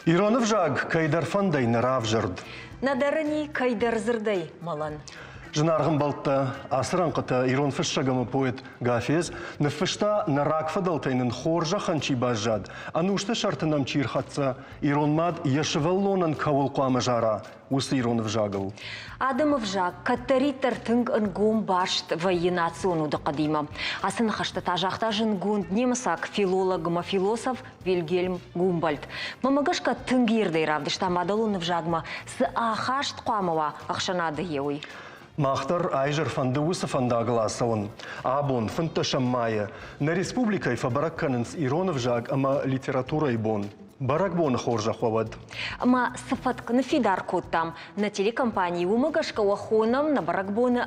Ирон ӕвзаг кӕйдӕр фӕндӕй нӕ равзӕрд. Нӕдӕр ын и кӕйдӕр дзырдӕй мӕлӕн. Зынаргъ ӕмбӕлттӕ, ацы рӕнхъытӕ ирон фыссӕг ӕмӕ поэт Гафез ныффыста, нӕ рагфыдӕлтӕй нын хорзӕхӕн чи баззад, ӕнусты сӕрты нӕм чи рхӕццӕ, ирон мад йӕ сывӕллонӕн кӕуыл хъуамӕ зара, уыцы ирон ӕвзагыл. Адӕмы взаг кӕддӕриддӕр тынг ӕнгом баст вӕййы национ удыхъӕдимӕ. Ацы ныхӕстӕ та загъта зындгонд немыцаг филолог ӕмӕ философ Вильгельм Гумбольдт. Мӕнмӕ гӕсгӕ тынг ирдӕй равдыста мадӕлон ӕвзагмӕ цы ахаст хъуамӕ уа ӕхсӕнады еуый. Мах дӕр ӕй фӕнды уыцы фӕндагыл ацӕуын. Абон, 15 майы, нӕ республикӕйы фӕбӕрӕг кӕнынц ирон ӕвзаг ӕмӕ литературӕйы бон. Бӕрӕгбоны хорзӕх уӕ уӕд! Ӕмӕ цы фӕтк ныффидар кодтам нӕ телекомпанийы, уымӕ гӕсгӕ уӕ хонӕм нӕ бӕрӕгбоны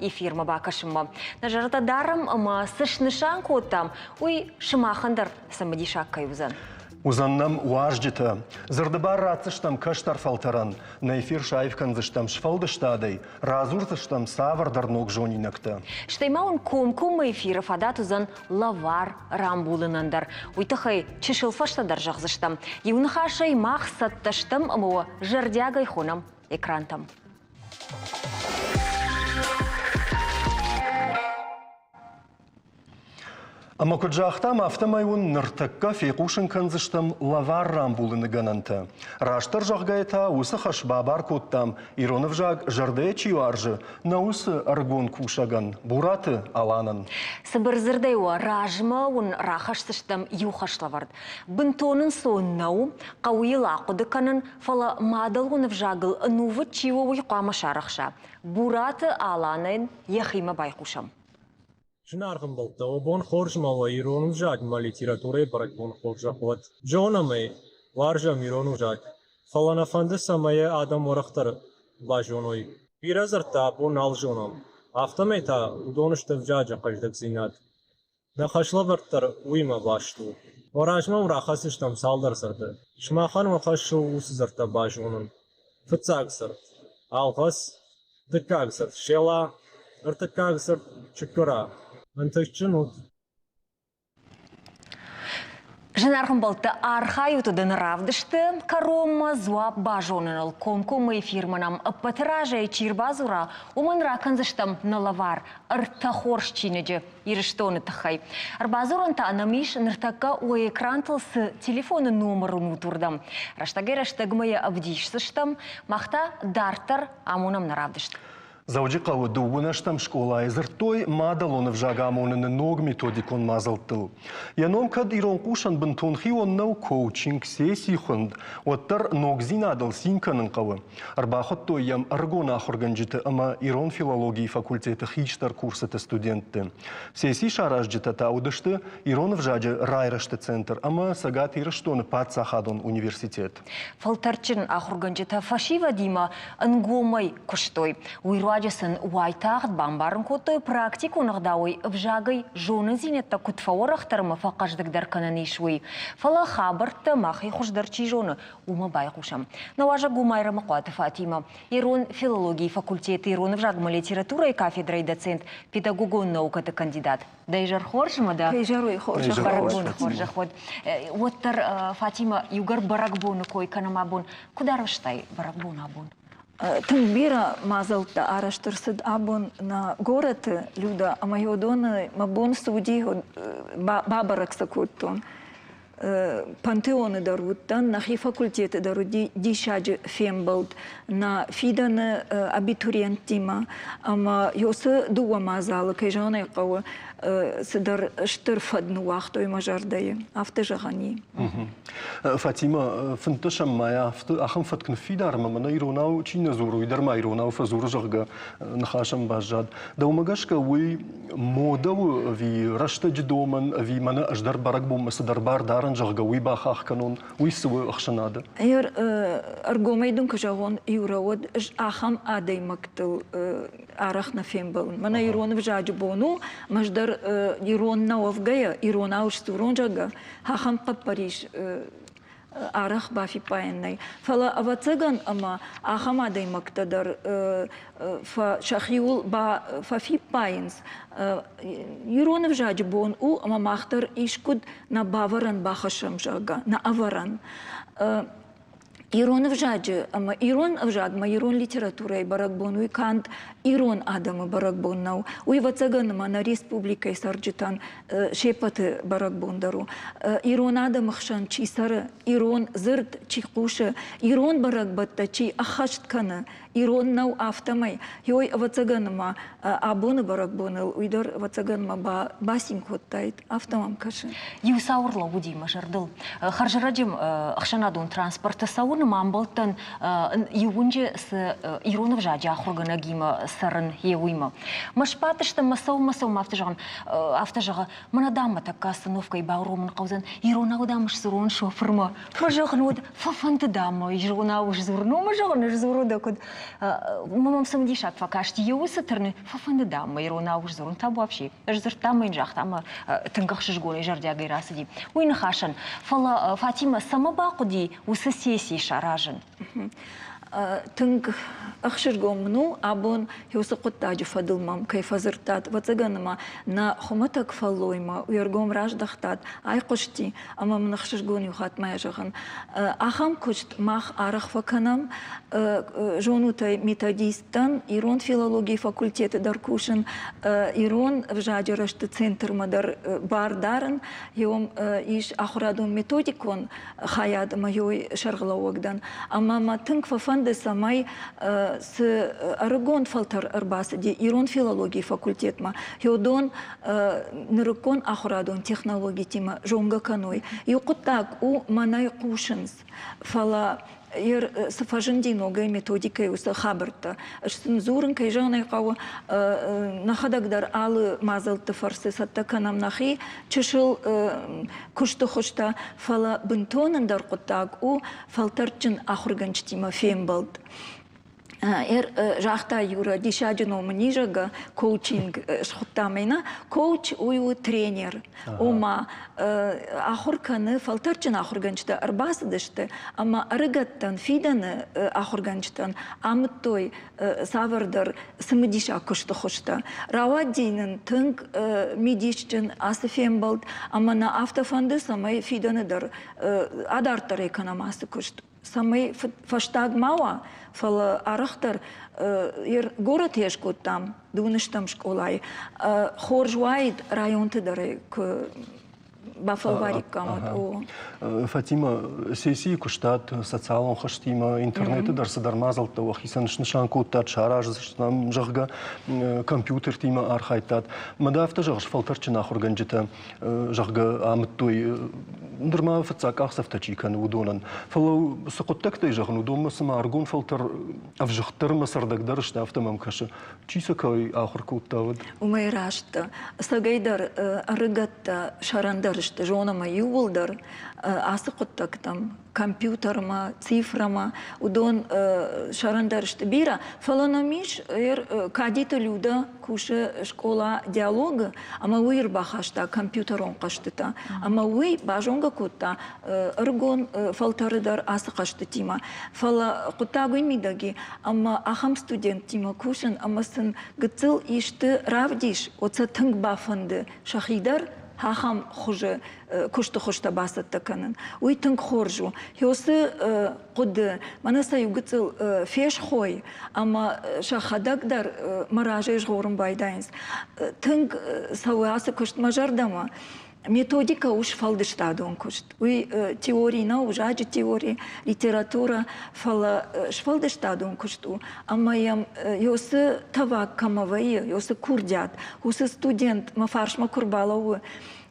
эфирмӕ бакӕсынмӕ. Нӕ зӕрдӕ дарӕм ӕмӕ цы снысан кодтам, уый сымахӕн дӕр цымыдисаг кӕй уыдзӕн. Уыдзӕн нӕм уазджытӕ. Дзырды бар ратдзыстӕм кӕстӕр фӕлтӕрӕн. Нӕ эфир саив кӕндзыстӕм сфӕлдыстадӕй, радзурдзыстӕм цавӕрдӕр ног зонинӕгтӕ. Стӕй ма уын комкоммӕ эфиры фадат уыдзӕн лӕвар рамбулынӕн дӕр. Уый тыххӕй чысыл фӕстӕдӕр зӕгъдзыстӕм. Иу ныхасӕй мах цӕттӕ стӕм ӕмӕ уӕ зӕрдиагӕй хонӕм экрантӕм. Ӕмӕ куыд загътам, афтӕмӕй уын ныртӕккӕ фехъусын кӕндзыстӕм лӕвар рамбулыны гӕнӕнтӕ. Растдӕр зӕгъгӕйӕ та уыцы хӕс бабар кодтам, ирон ӕвзаг зӕрдӕйӕ чи уарзы, нӕ уыцы ӕрыгон кусӕгӕн, Бураты Аланӕн. Цыбыр дзырдӕй уӕ размӕ уын рахӕсдзыстӕм иу хӕслӕвӕрд. Бынтон ӕнцон нӕу, хъӕуы йыл ахъуыды кӕнын, фӕлӕ мадӕлон ӕвзагыл ӕнувыд чи у, уый хъуамӕ сарӕхса. Бураты Аланӕн йӕхимӕ байхъусӕм. Зынаргъ ӕмбӕлттӕ, уӕ бон хорз ма уа ирон ӕвзаг ӕмӕ литературӕйы бӕрӕгбон хорзӕх уӕд. Зонӕм ӕй, уарзӕм ирон ӕвзаг, фӕлӕ нӕ фӕнды, цӕмӕй йӕ адӕм уӕрӕхдӕр базоной. Бирӕ дзырдтӕ абон нал зонӕм, афтӕмӕй та уыдон сты ӕвзаджы хъӕздыгдзинад. Нӕ хӕслӕвӕрд дӕр уыимӕ баст у. Уӕ размӕ уын рахӕсдзыстӕм цалдӕр дзырды. Сымахӕн уӕ хӕс у уыцы дзырдтӕ базонын. Фыццаг дзырд – алгъӕц, дыккаг дзырд – села, ӕртыккаг дзырд – чыккыра. Ӕнтыстджын ут! Зынаргъ ӕмбӕлттӕ, архайут дын равдысты кӕронмӕ дзуапп базоныныл. Комкоммӕ эфирмӕ нӕм ӕппӕты разӕй чи рбадзура, уымӕн ракӕндзыстӕм нӕ лӕвар ӕртӕ хорз чиныджы Ирыстоны тыххӕй. Ӕрбадзурӕн та нӕм ис ныртӕккӕ уӕ экрантыл цы телефоны номыр уынут, уырдӕм. Рӕстӕгӕй-рӕстӕгмӕ йӕ ӕвдисдзыстӕм, мах та дарддӕр амонӕм нӕ равдыст. Дзӕуджыхъӕуы дыууынӕстӕм скъолайы дзырдтой мадӕлон ӕвзаг амоныны ног методикон мадзӕлттыл. Йӕ ном кӕд ирон хъусӕн бынтон хион нӕу коучинг-сесси хуынд, уӕддӕр ногдзинадыл цин кӕнын хъӕуы. Ӕрбахуыдтой йӕм ӕрыгон ахуыргӕнджыты ӕмӕ ирон филологийы факультеты хистӕр курсыты студентты. Сесси саразджытӕ та уыдысты ирон ӕвзаджы райрӕзты центр ӕмӕ Цӕгат Ирыстоны паддзахадон университет. Фӕлтӕрдджын ахуыргӕнджытӕ фӕсивӕдимӕ ӕнгомӕй куыстой. Уый руаджы сын уайтагъд бамбарын кодтой, практикон ӕгъдауӕй ӕвзагӕй зонындзинӕдтӕ куыд фӕуӕрӕхдӕр ӕмӕ фӕхъӕздыгдӕр кӕнӕн ис, уый. Фӕлӕ хабӕрттӕ махӕй хуыздӕр чи зоны, уымӕ байхъусӕм. Нӕ уазӕг у Майрӕмыхъуаты Фатимӕ, ирон филологийы факультеты ирон ӕвзагмӕ литературӕйы кафедрӕйы доцент, педагогон наукӕты кандидат. Дӕ изӕр хорз ӕмӕ дӕ бӕрӕгбоны хорзӕх уӕд. Уӕддӕр, Фатимӕ, иугӕр бӕрӕгбоны кой кӕнӕм абон, куыд арвыстай бӕрӕгбон абон? Тынг бирӕ мадзӕлттӕ арӕзт ӕрцыд абон нӕ горӕты, Люда, ӕмӕ уыдоны мӕ бон цы уыди, бабӕрӕг сӕ кодтон. Пантеоны дӕр уыдтӕн, нӕхи факультеты дӕр уыди диссаджы фембӕлд нӕ фидӕны абитуриенттимӕ. Ӕмӕ уыцы дыууӕ мадзалы, кӕй зӕгъын ӕй хъӕуы, цыдӕр стыр фӕд ныууагътой мӕ зӕрдӕйы. Афтӕ зӕгъӕн и. Фатимӕ, 15 мӕй афтӕ ахӕм фӕтк ныффидар ӕмӕ мӕнӕ иронау чи нӕ дзуры, уый дӕр ма иронау фӕдзуры, зӕгъгӕ, ныхасӕн баззад. Дӕумӕ гӕсгӕ уый модӕ у ӕви рӕстӕджы домӕн, ӕви мӕнӕ ӕз дӕр бӕрӕгбонмӕ цыдӕр бар дарын, зӕгъгӕ, уый бахахх кӕнон, уый цы у ӕхсӕнады? Ӕргомӕй дын куы зӕгъон, Юра, уӕд ӕз ахӕм адӕймӕгтыл арӕх нӕ фембӕлын. Мӕнӕ ирон ӕвзаджы бон у, ӕмӕ ӕз дӕр ирон нӕ уӕвгӕйӕ, иронау сдзурон, зӕгъгӕ, ахӕм хъӕппӕрис арӕх бафиппайӕн нӕй. Фӕлӕ, ӕвӕццӕгӕн, ӕмӕ ахӕм адӕймӕгтӕ дӕр сӕхиуыл фӕфиппайынц. Ирон ӕвзаджы бон у, ӕмӕ мах дӕр искуыд нӕ бавӕрӕн бахӕссӕм, зӕгъгӕ, нӕ ӕвӕрӕн. Ирон ӕвзаджы ӕмӕ ирон ӕвзагмӕ ирон литературӕйы бӕрӕгбон уый канд ирон адӕмы бӕрӕгбон нӕу. Уый, ӕвӕццӕгӕн, ӕмӕ нӕ республикӕйы цӕрджытӕн се ппӕты бӕрӕгбон дӕр у. Ирон адӕмы хсӕн чи цӕры, ирон дзырд чи хъусы, ирон бӕрӕгбӕттӕ чи ӕххӕст кӕны, ирон нӕу афтӕмӕй. Ой, ӕвӕццӕгӕн ма абоны бӕрӕгбоныл уый дӕр ӕвӕццӕгӕн ма бацин кодтаид, афтӕ мӕм кӕсы. Иу цауыр лӕууыди мӕ зӕрдыл. Хӕрзӕрӕджы ӕхсӕнадон транспорты цӕуын ма амбӕлдтӕн иу уынджы цы ирон ӕвзаджы ахуыргӕнӕгимӕ цӕрын, йе уыимӕ. Мӕ сбадтыстӕм мӕ цӕуын, мӕ цӕуын, афтӕ зӕгъын, афтӕ зӕгъы, мӕнӕ дам мӕ тӕккӕ остановкӕйы бауромын хъӕудзӕн, иронау дам сдзурон шофырмӕ. Мӕ зӕгъын, уӕд фӕфӕнды дам мӕ иронау сдзурын, мӕ зӕгъын, сдзуру дӕ куыд. Мӕм цымыдисаг фӕкасти, йӕ уыцы тырны фӕфӕнды дам мӕ иронау сдзурын, табуафси. Ӕз дзырдта мӕ йын загъта ӕмӕ тынг ӕхсызгонӕй зӕрдиагӕй рацыди. Уый ныхасӕн. Фӕлӕ Фатимӕ цӕмӕ бахъуыди уыцы сесси саразын? Тынг ӕхсызгон мын у, абон уыцы хъуыддаджы фӕдыл мӕм кӕй фӕдзырдтат. Ӕвӕццӕгӕн ма нӕ хуымӕтӕг фӕллоймӕ уе ргом раздӕхтат, айхъуысти, ӕмӕ мын ӕхсызгон иу хатт ма зӕгъын. Ахӕм куыст мах арӕх фӕкӕнӕм. Зонут ӕй, методисттӕн ирон филологийы факультеты дӕр кусын, ирон ӕвзаджы рӕзты центрмӕ дӕр бар дарын. Еум ис ахуырадон методикон хайад ӕмӕ ёй сӕргълӕууӕг дӕн. Ӕмӕ мӕ тынг фӕфӕнды, цӕмӕй цы ӕрыгон фӕлтӕр ӕрбацыди ирон филологийы факультетмӕ, уыдон нырыккон ахуырадон технологитимӕ зонгӕ кӕной. Иу хъуыддаг у, мӕнӕй хъусынц, фӕлӕ цы фӕзынди ногӕй методикӕйы уыцы хабӕрттӕ. Ӕз сын дзурын, кӕй зӕгъын ӕй хъӕуы, нӕхӕдӕг дӕр алы мадзӕлтты фӕрцы цӕттӕ кӕнӕм нӕхи чысыл куысты хуызтӕ, фӕлӕ бынтон ӕндӕр хъуыддаг у фӕлтӕрдджын ахуыргӕнджытимӕ фембӕлд. Загъта Юра, диссаджы ном ын изӕгӕ, коучинг схуыдта мӕнӕ. Коуч уый у тренер. Ома ахуыр кӕны, фӕлтӕрдджын ахуыргӕнджытӕ ӕрбацыдысты ӕмӕ ӕрыгӕттӕн, фидӕны ахуыргӕнджытӕн амыдтой цавӕрдӕр цымыдисаг куысты хуызтӕ. Рауади нын тынг мидисджын ацы фембӕлд ӕмӕ нӕ афтӕ фӕнды, цӕмӕй фидӕны дӕр адарддӕр кӕнӕм ацы куыст. Цӕмӕй фӕстаг ма уа, фӕлӕ арӕхдӕр горӕты йӕ скодтам, дыууыныстӕм скъолайы. Хорз уаид районты дӕр ӕй куы бафӕлвариккам. Фатима, сессийы куыстат социалон хызтимӕ, интернеты дӕр цыдӕр мадзӕлттӕ уӕхицӕн снысан кодтат, сараздзыстӕм, зӕгъгӕ, компьютертимӕ архайдтат. Мӕ дӕ афтӕ зӕгъыс, фӕлтӕрдджын ахуыргӕнджытӕ зӕгъгӕ, амыдтой, нырма фыццаг къахдзӕфтӕ чи кӕны, уыдонӕн. Фӕлӕ цы хъуыддӕгтӕй зӕгъын, уыдонмӕ цыма ӕргом фӕлтӕр ӕвзыгъддӕр ӕмӕ цӕрдӕгдӕр сты, афтӕ мӕм кӕсы. Чи сӕ кӕй ахуыр кодта, уӕд? Уымӕй раст дӕ. Ӕцӕгӕйдӕр ӕрыгӕттӕ сӕрӕндӕр сты, зонӕм ӕй иууылдӕр ацы хъуыддӕгтӕм, компьютермӕ, цифрӕмӕ, уыдон сӕрӕндӕр сты бирӕ. Фӕлӕ нӕм ис Кадиты Людӕ кусы скъола диалогы ӕмӕ уый ӕрбахаста компьютерон хъӕзтытӕ. Ӕмӕ уый базонгӕ кодта ӕрыгон фӕлтӕры дӕр ацы хъӕзтытимӕ. Фӕлӕ хъуыддаг уый мидӕг и, ӕмӕ ахӕм студенттимӕ кусын ӕмӕ сын гыццыл исты равдис, уӕд сӕ тынг бафӕнды сӕхи дӕр ахӕм хуызы куысты хуызтӕ бацӕттӕ кӕнын. Уый тынг хорз у. Уыцы хъуыды мӕнӕ сӕ иу гыццыл фесхой ӕмӕ сӕхӕдӕг дӕр мӕ разӕй згъорын байдайынц. Тынг цӕуы ацы куыст мӕ зӕрдӕмӕ. Методикӕ у сфӕлдыстадон куыст. Уый теори нӕу, узаджы теори, литературӕ, фӕлӕ сфӕлдыстадон куыст у. Ӕмӕ йӕм уыцы тӕваг кӕмӕ вӕййы, уыцы курдиат, уыцы студент мӕ фарсмӕ куы рбалӕууы,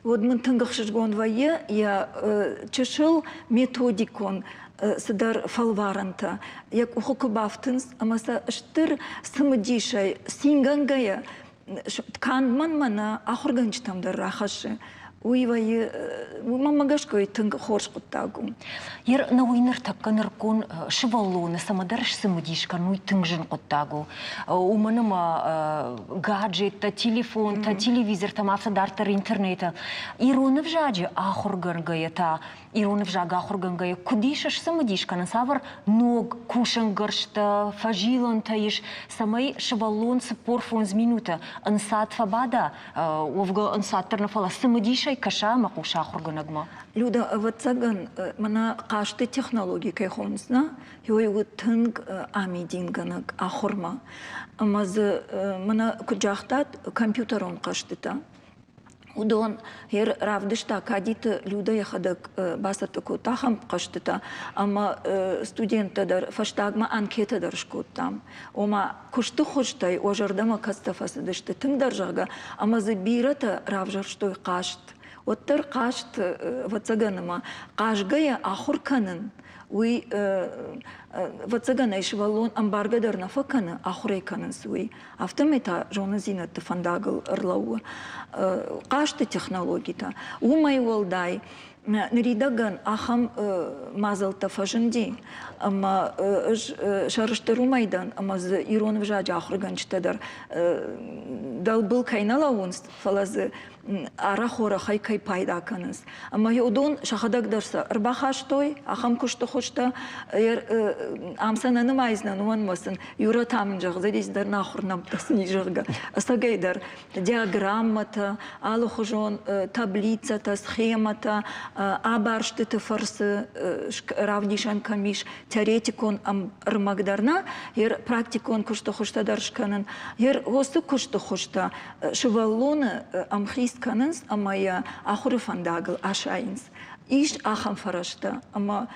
уӕд мын тынг ӕхсызгон вӕййы йӕ чысыл методикон цыдӕр фӕлварӕнтӕ йӕ къухы куы бафтынц ӕмӕ сӕ стыр цымыдисӕй, цингӕнгӕйӕ канд мӕнмӕ нӕ, ахуыргӕнджытӕм дӕр рахӕссы. Уый вӕййы, мӕнмӕ гӕсгӕ уый тынг хорз хъуыддаг у. Ер нӕ уый ныртӕккӕ нырыккон сывӕллоны цӕмӕдӕр сцымыдис кӕнын, уый тынг зын хъуыддаг у. Уымӕн ӕмӕ гаджеттӕ, телефонтӕ, телевизортӕм, афтӕ дарддӕр интернеты. Ирон ӕвзаджы ахуыргӕнгӕйӕ та, ирон ӕвзаг ахуыргӕнгӕйӕ куыд ис сцымыдис кӕнын, цавӕр ног кусӕнгӕрзтӕ, фӕзилӕнтӕ ис, цӕмӕй сывӕллон 45 минуты ӕнцад фӕбада, уӕвгӕ ӕнцаддӕр нӕ, фӕлӕ цымыдисӕй цымыдисӕй кӕса ӕмӕ хъуса ахуыргӕнӕгмӕ. Люда, ӕвӕццӕгӕн, мӕнӕ хъазты технологи кӕй хонынц, нӕ, уый у тынг амидингӕнӕг ахуырмӕ. Ӕмӕ дзы мӕнӕ куыд загътат, компьютерон хъӕзтытӕ. Уыдон равдыста Кадиты Люда йӕхӕдӕг бацӕттӕ кодта ахӕм хъӕзтытӕ ӕмӕ студенттӕ дӕр фӕстагмӕ анкетӕ дӕр скодтам. Ома куысты хуызтӕй уӕ зӕрдӕмӕ кӕцытӕ фӕцыдысты тынгдӕр, зӕгъгӕ, ӕмӕ дзы бирӕтӕ равзӕрстой хъазт. Уӕддӕр хъазт, ӕвӕццӕгӕн, ӕмӕ хъазгӕйӕ ахуыр кӕнын уый, ӕвӕццӕгӕн ӕй сывӕллон ӕмбаргӕ дӕр нӕ фӕкӕны, ахуырӕй кӕнынц уый. Афтӕмӕй та зонындзинӕдты фӕндагыл ӕрлӕууы хъазты технологитӕ. Уымӕй уӕлдай, ныридӕгӕн ахӕм мадзӕлттӕ фӕзынди, ӕмӕ ӕз сӕрыстыр уымӕй дӕн, ӕмӕ дзы ирон ӕвзаджы ахуыргӕнджытӕ дӕр дӕлбыл кӕй нӕ лӕууынц, фӕлӕ дзы арӕх-уӕрӕхӕй кӕй пайда кӕнынц. Ӕмӕ уыдон сӕхӕдӕг дӕр сӕ ӕрбахастой ахӕм куысты хуызтӕ. Ам сӕ нӕ нымайдзынӕн, уымӕн ӕмӕ сын Юра та мын зӕгъдзӕнис дӕр нахуыр нӕмттӕ сын ис, зӕгъгӕ. Ӕцӕгӕй дӕр диаграммӕтӕ, алыхуызон таблицӕтӕ, схемӕтӕ, абарстыты фӕрцы равдисӕн кӕм ис, теоретикон ӕрмӕг дӕр нӕ, ер практикон куысты хуызтӕ дӕр скӕнын. Ер уыцы куысты хуызтӕ сывӕллоны ӕмхиц кӕнынц ӕмӕ йӕ ахуыры фӕндагыл асайынц. Ис ахӕм фӕрӕзтӕ, ӕмӕ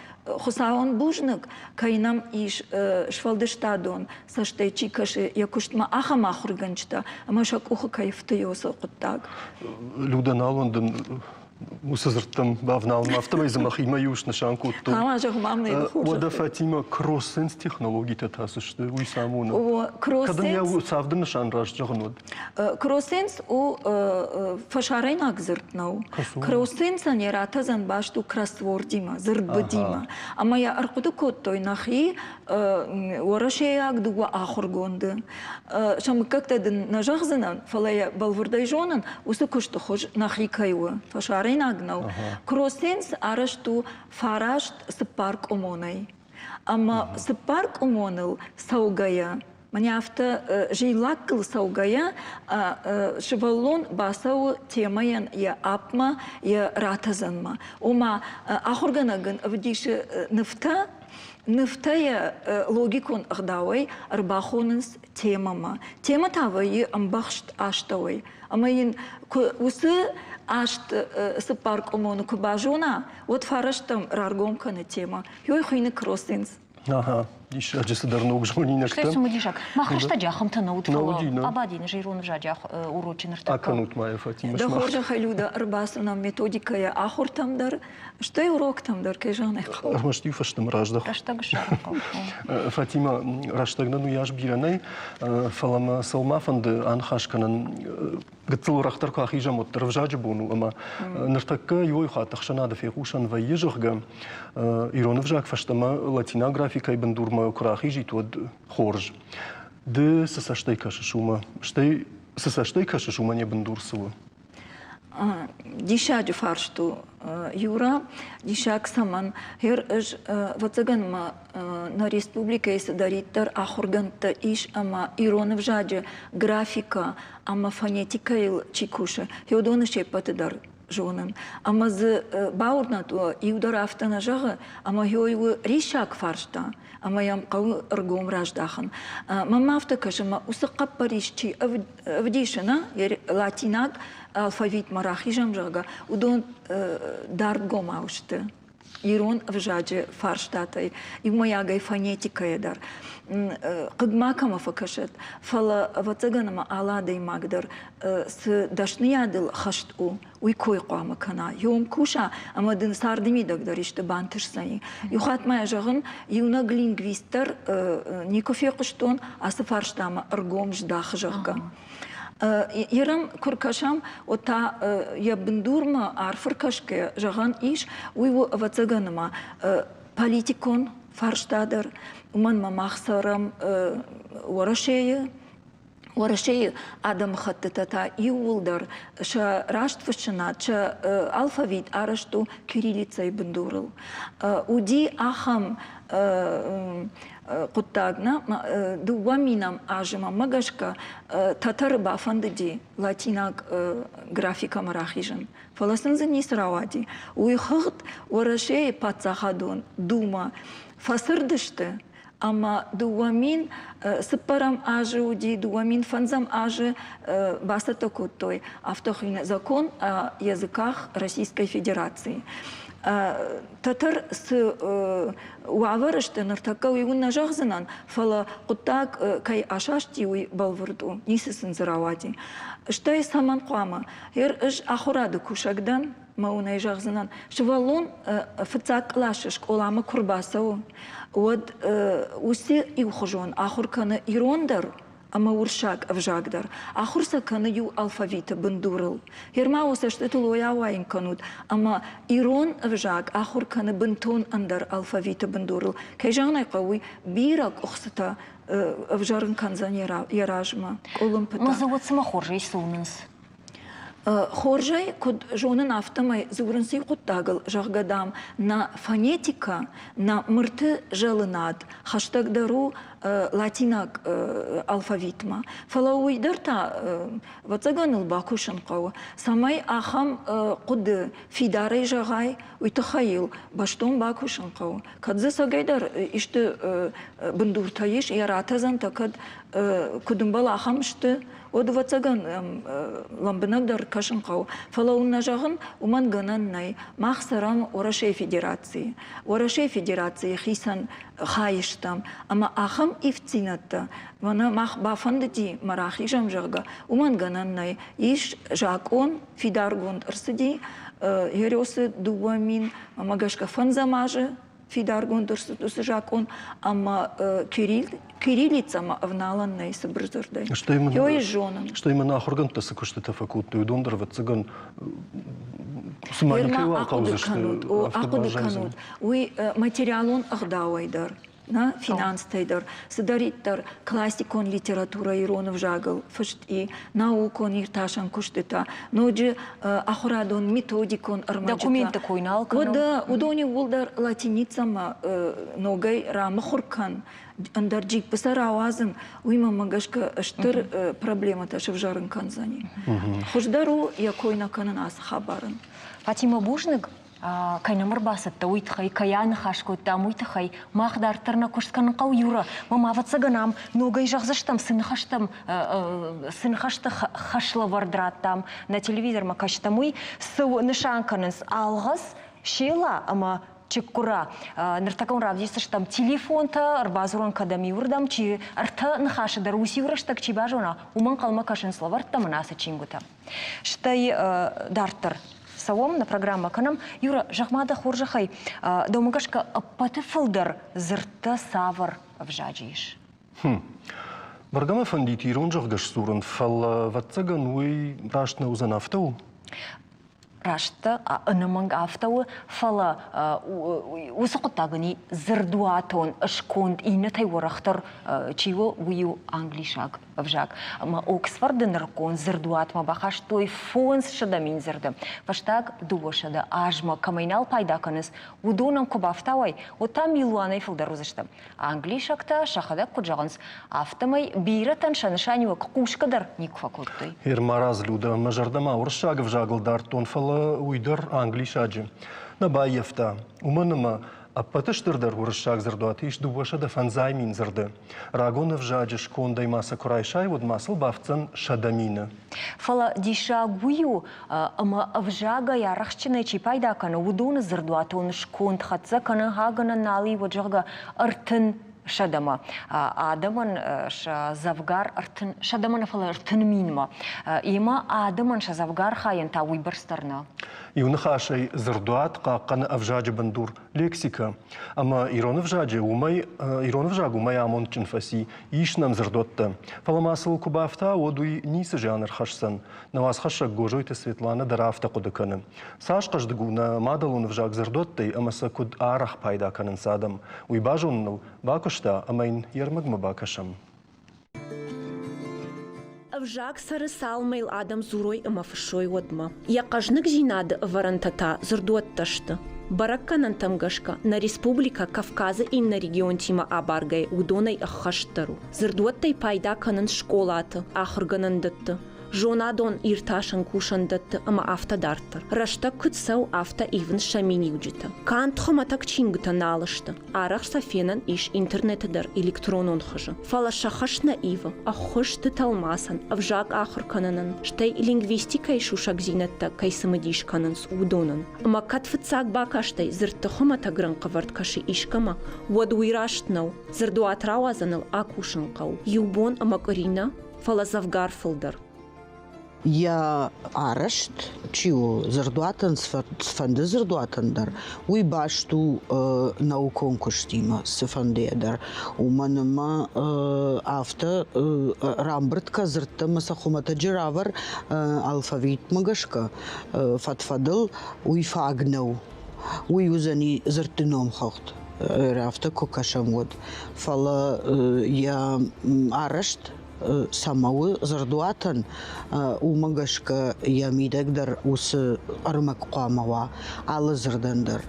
Хуыцауӕн бузныг, кӕй нӕм ис сфӕлдыстадон цӕстӕй чи кӕсы йӕ куыстмӕ, ахӕм ахуыргӕнджытӕ, ӕмӕ сӕ къухы кӕй фты уыцы хъуыддаг. Люда, нал уӕндын уыцы дзырдтӕм бавналын, афтӕмӕй дзы мӕхимӕ иу снысан кодтон. Уӕдӕ Фатимӕ, кроссенс технологитӕ та цы сты, уый цы амоны? Кӕд ын йӕ цавды нысан раст зӕгъын уӕд? Кроссенс у фӕсарӕйнаг дзырд нӕу. Кроссенсӕн йӕ ратӕдзӕн баст у кроссвордимӕ, дзырдбыдимӕ. Ӕмӕ йӕ ӕрхъуыды кодтой нӕхи уӕрӕсейаг дыууӕ ахуыргонды. Сӕ мыггӕгтӕ дын нӕ зӕгъдзынӕн, фӕлӕ йӕ бӕлвырдӕй зонын, уыцы куысты хуыз нӕхи кӕй у, фӕсарӕйнаг нӕу. Кроссенс арӕзт у фараст цыппаркъуымонӕй. Ӕмӕ цыппаркъуымоныл цӕугӕйӕ, мӕнӕ афтӕ зиллаккыл цӕугӕйӕ, сывӕллон бацӕуы темӕйӕн йӕ апмӕ, йӕ ратӕдзӕнмӕ. Ома ахуыргӕнӕг ын ӕвдисы нывтӕ, Нывтӕ йӕ логикон ӕгъдауӕй ӕрбахонынц темӕмӕ. Темӕ та вӕййы ӕмбӕхст астӕуӕй. Ӕмӕ йын куы уыцы аст цыппар къуымоны куы базона, уӕд фарӕстӕм раргом кӕны темӕ. Ёй хуыйны кроссенс. Ага, диссаджы цыдӕр ног зонинӕгтӕ. Стӕй цымыдисаг. Мах рӕстӕджы ахӕмтӕ нӕ уыд, фӕлӕ Абадины ирон ӕвзаджы урочы ныртӕккӕ. Акӕнут ма йӕ, Фатимӕ. Дӕ хорзӕхӕй, Люда, ӕрбацу нӕм методикӕйӕ ахуыртӕм дӕр, Стӕй уроктӕм дӕр, кӕй зӕгъын ӕй хъӕуы. Ӕрмӕст-иу фӕстӕмӕ раздӕх. Рӕстӕг ссарын хъӕуы. Фатимӕ, рӕстӕг нын уыйас бирӕ нӕй, фӕлӕ мӕ цӕуыл ма фӕнды аныхас кӕнын, гыццыл уӕрӕхдӕр куы ахизӕм, уӕддӕр ӕвзаджы бон у ӕмӕ ныртӕккӕ иуӕй хатт ӕхсӕнады фехъусӕн вӕййы, зӕгъгӕ, ирон ӕвзаг фӕстӕмӕ латинаг графикӕйы бындурмӕ куы рахизит, уӕд хорз. Ды цы цӕстӕй кӕсыс уымӕ? Стӕй цы цӕстӕй кӕсыс, уымӕн йӕ бындур цы у? Диссаджы фарст у, Юра. Диссаг цӕмӕн? Гъер ӕз, ӕвӕццӕгӕн ма нӕ республикӕйы цыдӕриддӕр ахуыргӕндтӕ ис ӕмӕ ирон ӕвзаджы графикӕ ӕмӕ фонетикӕйыл чи кусы, уыдоны се ппӕты дӕр зонын. Ӕмӕ дзы бауырнӕд уӕ, иу дӕр афтӕ нӕ зӕгъы, ӕмӕ гъей у риссаг фарста, ӕмӕ йӕм хъӕуы ӕргом раздахын. Мӕнмӕ афтӕ кӕсы, ӕмӕ уыцы хъӕппӕрис чи ӕвдисы, нӕ, латинаг алфавитмӕ рахизӕм, зӕгъгӕ, уыдон дардгомау сты ирон ӕвзаджы фарстатӕй, иумӕйагӕй фонетикӕйӕ дӕр. Хъыг ма кӕмӕ фӕкӕсӕд, фӕлӕ, ӕвӕццӕгӕн, ӕмӕ алы адӕймаг дӕр цы дӕсныйадыл хӕст у, уый кой хъуамӕ кӕна, йом куса ӕмӕ дын царды мидӕг дӕр исты бантысдзӕни. Иу хатт ма йӕ зӕгъын, иунӕг лингвист дӕр никуы фехъуыстон ацы фарстамӕ ӕргом здахы, зӕгъгӕ. Ерӕм куы ркӕсӕм, уӕд та йӕ бындурмӕ арф ӕркӕсгӕйӕ зӕгъӕн ис, уый у, ӕвӕццӕгӕн ӕмӕ политикон фарста дӕр, уымӕн ӕмӕ мах цӕрӕм Уӕрӕсейы, Уӕрӕсейы адӕмыхӕттытӕ та иууылдӕр сӕ растфыссынад, сӕ алфавит арӕзт у кириллицӕйы бындурыл. Уыди ахӕм хъуыддаг нӕ дыууӕ минӕм азы мӕнмӕ гӕсгӕ тӕтӕры бафӕндыди латинаг графикӕмӕ рахизын, фӕлӕ сын дзы ницы рауади. Уый хыгъд Уӕрӕсейы паддзахадон Думӕ фӕцырд сты ӕмӕ 2004 азы уыди, 2005 азы бацӕттӕ кодтой афтӕ хуыйны закон о языках Российской Федерации. Тӕтӕр цы уавӕры сты ныртӕккӕ, уый уын нӕ зӕгъдзынӕн, фӕлӕ хъуыддаг кӕй асасти, уый бӕлвырд у, ницы сын дзы рауади. Стӕй цӕмӕн хъуамӕ? Ер ӕз ахуырады кусӕг дӕн, мӕ уын ӕй зӕгъдзынӕн, сывӕллон фыццаг къласы скъоламӕ куы рбацӕуы, уӕд уыцы иухуызон ахуыр кӕны ирон дӕр ӕмӕ уырыссаг ӕвзаг дӕр. Ахуыр сӕ кӕны иу алфавиты бындурыл. Гъер-ма уӕ цӕстытыл уый ауайын кӕнут, ӕмӕ ирон ӕвзаг ахуыр кӕны бынтон ӕндӕр алфавиты бындурыл. Кӕй зӕгъын ӕй хъӕуы, уый бирӕ къуыхцытӕ ӕвзӕрын кӕндзӕн йӕ размӕ, къуылымпытӕ. Мӕ дзы уӕд цымӕ хорзӕй цы уынынц? Хорзӕй куыд зонын, афтӕмӕй дзурынц иу хъуыддагыл, зӕгъгӕ, дам, нӕ фонетикӕ, нӕ мырты зӕлынад хӕстӕгдӕр у латинаг алфавитмӕ. Фӕлӕ уый дӕр та, ӕвӕццӕгӕн ыл бакусын хъӕуы, цӕмӕй ахӕм хъуыды фидарӕй зӕгъай, уый тыххӕй йыл бӕстон бакусын хъӕуы. Кӕд дзы цӕгӕйдӕр исты бындуртӕ ис, йӕ ратӕдзӕнтӕ кӕд куыд ӕмбӕлы, ахӕм сты, уӕд, ӕвӕццӕгӕн, лӕмбынӕгдӕр кӕсын хъӕуы. Фӕлӕ уын нӕ зӕгъын, уымӕн гӕнӕн нӕй. Мах цӕрӕм Уӕрӕсейы Федерацийы. Уӕрӕсейы Федерацийы хицӕн хай стӕм. Ӕмӕ ахӕм ивддзинӕдтӕ, мӕнӕ мах бафӕндыди мӕ рахизӕм, зӕгъгӕ, уымӕн гӕнӕн нӕй. Ис закъон, фидаргонд ӕрцыди Ересы 2000 ӕмӕ гӕсгӕ фӕндзӕм азы фидаргонд ӕрцыд уыцы закъон ӕмӕ кириллицӕмӕ ӕвналӕн нӕй цыбыр дзырдӕй. Ёй зонын. Стӕй мын ахуыргӕндтӕ цы куыстытӕ фӕкодтой, уыдон дӕр ӕвӕццӕгӕн цыма никӕйуал хъӕудзысты. Ахъуыды кӕнут, уый материалон ӕгъдауӕй дӕр нӕ финанстӕй дӕр, цыдӕриддӕр классикон литературӕ ирон ӕвзагыл фыст и, наукон иртасӕн куыстытӕ, ноджы ахуырадон методикон ӕрмӕджытӕ. Документты кой нал кӕнӕм. Уӕдӕ уыдон иууылдӕр латиницӕмӕ ногӕй рамыхуыр кӕн, ӕндӕр джиппы сӕ рауадзын, уый мӕнмӕ гӕсгӕ стыр проблемӕтӕ сывзӕрын кӕндзӕни. Хуыздӕр у йӕ кой нӕ кӕнын ацы хабарӕн. Фатимӕ, бузныг. Кӕй нӕм ӕрбацыдтӕ, уый тыххӕй, кӕй аныхас кодтам, уый тыххӕй мах дарддӕр нӕ куыст кӕнын хъӕуы, Юра. Мӕм, ӕвӕццӕгӕн, ам ногӕй зӕгъдзыстӕм, цы ныхӕстӕм, цы ныхӕсты хӕслӕвӕрд радтам, нӕ телевизормӕ кӕстӕм, уый, цы нысан кӕнынц алгъӕз, села ӕмӕ чыккура. Ныртӕккӕ уын равдисдзыстӕм телефонтӕ, ӕрбадзурӕн кӕдӕм иуырдӕм, чи ӕртӕ ныхасы дӕр уыцы иу рӕстӕг чи базона, уымӕн ӕнхъӕлмӕ кӕсынц лӕвӕрттӕ мын ацы чингуытӕ. Стӕй дарддӕр цӕуӕм, нӕ программӕ кӕнӕм. Юра, зӕгъ-ма дӕ хорзӕхӕй, дӕумӕ гӕсгӕ ӕппӕты фылдӕр дзырдтӕ цавӕр ӕвзаджы ис? Хм. Бӕргӕ мӕ фӕндид ирон зӕгъгӕ сдзурын, фӕлӕ, ӕвӕццӕгӕн, уый раст нӕ уыдзӕн, афтӕ у? Раст ӕнӕмӕнг афтӕ у, фӕлӕ уыцы хъуыддагӕн и дзырдуатон сконд иннӕтӕй уӕрӕхдӕр чи у, уый у англисаг ӕвзаг. Ӕмӕ Оксфорды нырыккон дзырдуатмӕ бахастой 500 000 дзырды. Фӕстаг 200 азмӕ кӕмӕй нал пайда кӕнынц, уыдонӕн куы бафтауай, уӕд та милуанӕй фылдӕр уыдзысты. Англисӕгтӕ сӕхӕдӕг куыд зӕгъынц, афтӕмӕй бирӕтӕн сӕ нысаниуӕг хъусгӕ дӕр никуы фӕкодтой. Ермараз Люда, мӕ зӕрдӕ ма уырыссаг ӕвзагыл дардтон, фӕлӕ уый дӕр англисаджы нӕ баййӕфта. Уымӕн ӕмӕ ӕппӕты стырдӕр уырыссаг дзырдуаты ис 250 000 дзырды. Рагон ӕвзаджы скондӕй ма сӕ куы райсай, уӕд ма сыл бафтдзӕн 100 000. Фӕлӕ диссаг уый у, ӕмӕ ӕвзагӕй арӕхстджынӕй чи пайда кӕны, уыдоны дзырдуатон сконд хӕццӕ кӕны хагӕнӕн нал и, уӕд, зӕгъгӕ, 300-мӕ. Адӕмӕн сӕ дзӕвгар 300-мӕ нӕ, фӕлӕ 30 000-мӕ. Ӕмӕ адӕмӕн сӕ дзӕвгар хайӕн та уыйбӕрц дӕр нӕ. Иу ныхасӕй, дзырдуат хъахъхъӕны ӕвзаджы бындур лексикӕ. Ӕмӕ ирон ӕвзаджы уымӕй ирон ӕвзаг уымӕй амондджын фӕци, ис нӕм дзырдуӕттӕ. Фӕлӕ ма сыл куы бафта, уӕд уый ницы зиан ӕрхӕсдзӕн. Нӕ уацхӕссӕг Гозойты Светланӕ дӕр афтӕ хъуыды кӕны. Цас хъӕздыг у нӕ мадӕлон ӕвзаг дзырдуӕттӕй ӕмӕ сӕ куыд арӕх пайда кӕнынц адӕм, уый базоныныл бакуыста ӕмӕ йын йе рмӕгмӕ бакӕсӕм. Ӕвзаг цӕры цалынмӕ йыл адӕм дзурой ӕмӕ фыссой, уӕдмӕ. Йӕ хъӕзныгдзинады ӕвӕрӕнтӕ та дзырдуӕттӕ сты. Бӕрӕггӕнӕнтӕм гӕсгӕ, нӕ республикӕ Кавказы иннӕ регионтимӕ абаргӕйӕ уыдонӕй ӕххӕстдӕр у. Дзырдуӕттӕй пайда кӕнынц скъолаты, ахуыргӕнӕндӕтты, зонадон иртасӕн кусӕндӕтты ӕмӕ афтӕ дарддӕр. Рӕстӕг куыд цӕуы, афтӕ ивынц сӕ миниуджытӕ. Канд хуымӕтӕг чингуытӕ нал сты, арӕх сӕ фенӕн ис интернеты дӕр электронон хуызы. Фӕлӕ сӕ хӕс нӕ ивы, ӕххуыс сты тӕлмацӕн, ӕвзаг ахуыр кӕнынӕн, стӕй лингвистикӕйы сусӕгдзинӕдтӕ кӕй цымыдис кӕнынц, уыдонӕн. Ӕмӕ кӕд фыццаг бакастӕй дзырдты хуымӕтӕг рӕнхъӕвӕрд кӕсы искӕмӕ, уӕд уый раст нӕу. Дзырдуат рауадзӕныл акусын хъӕуы иу бон ӕмӕ къуыри нӕ, фӕлӕ дзӕвгар фылдӕр. Йӕ арӕзт чи у, дзырдуатӕн цыфӕнды дзырдуатӕн дӕр, уый баст у наукон куыстимӕ цыфӕндыйӕ дӕр. Уымӕн ӕмӕ афтӕ рамбырд кӕ дзырдтӕ ӕмӕ сӕ хуымӕтӕджы равӕр алфавитмӕ гӕсгӕ фӕд-фӕдыл, уый фаг нӕу. Уый уыдзӕни дзырдты номхыгъд, афтӕ куы кӕсӕм, уӕд. Фӕлӕ йӕ арӕзт цӕмӕ у дзырдуатӕн, уымӕ гӕсгӕ йӕ мидӕг дӕр уыцы ӕрмӕг хъуамӕ уа алы дзырдӕн дӕр.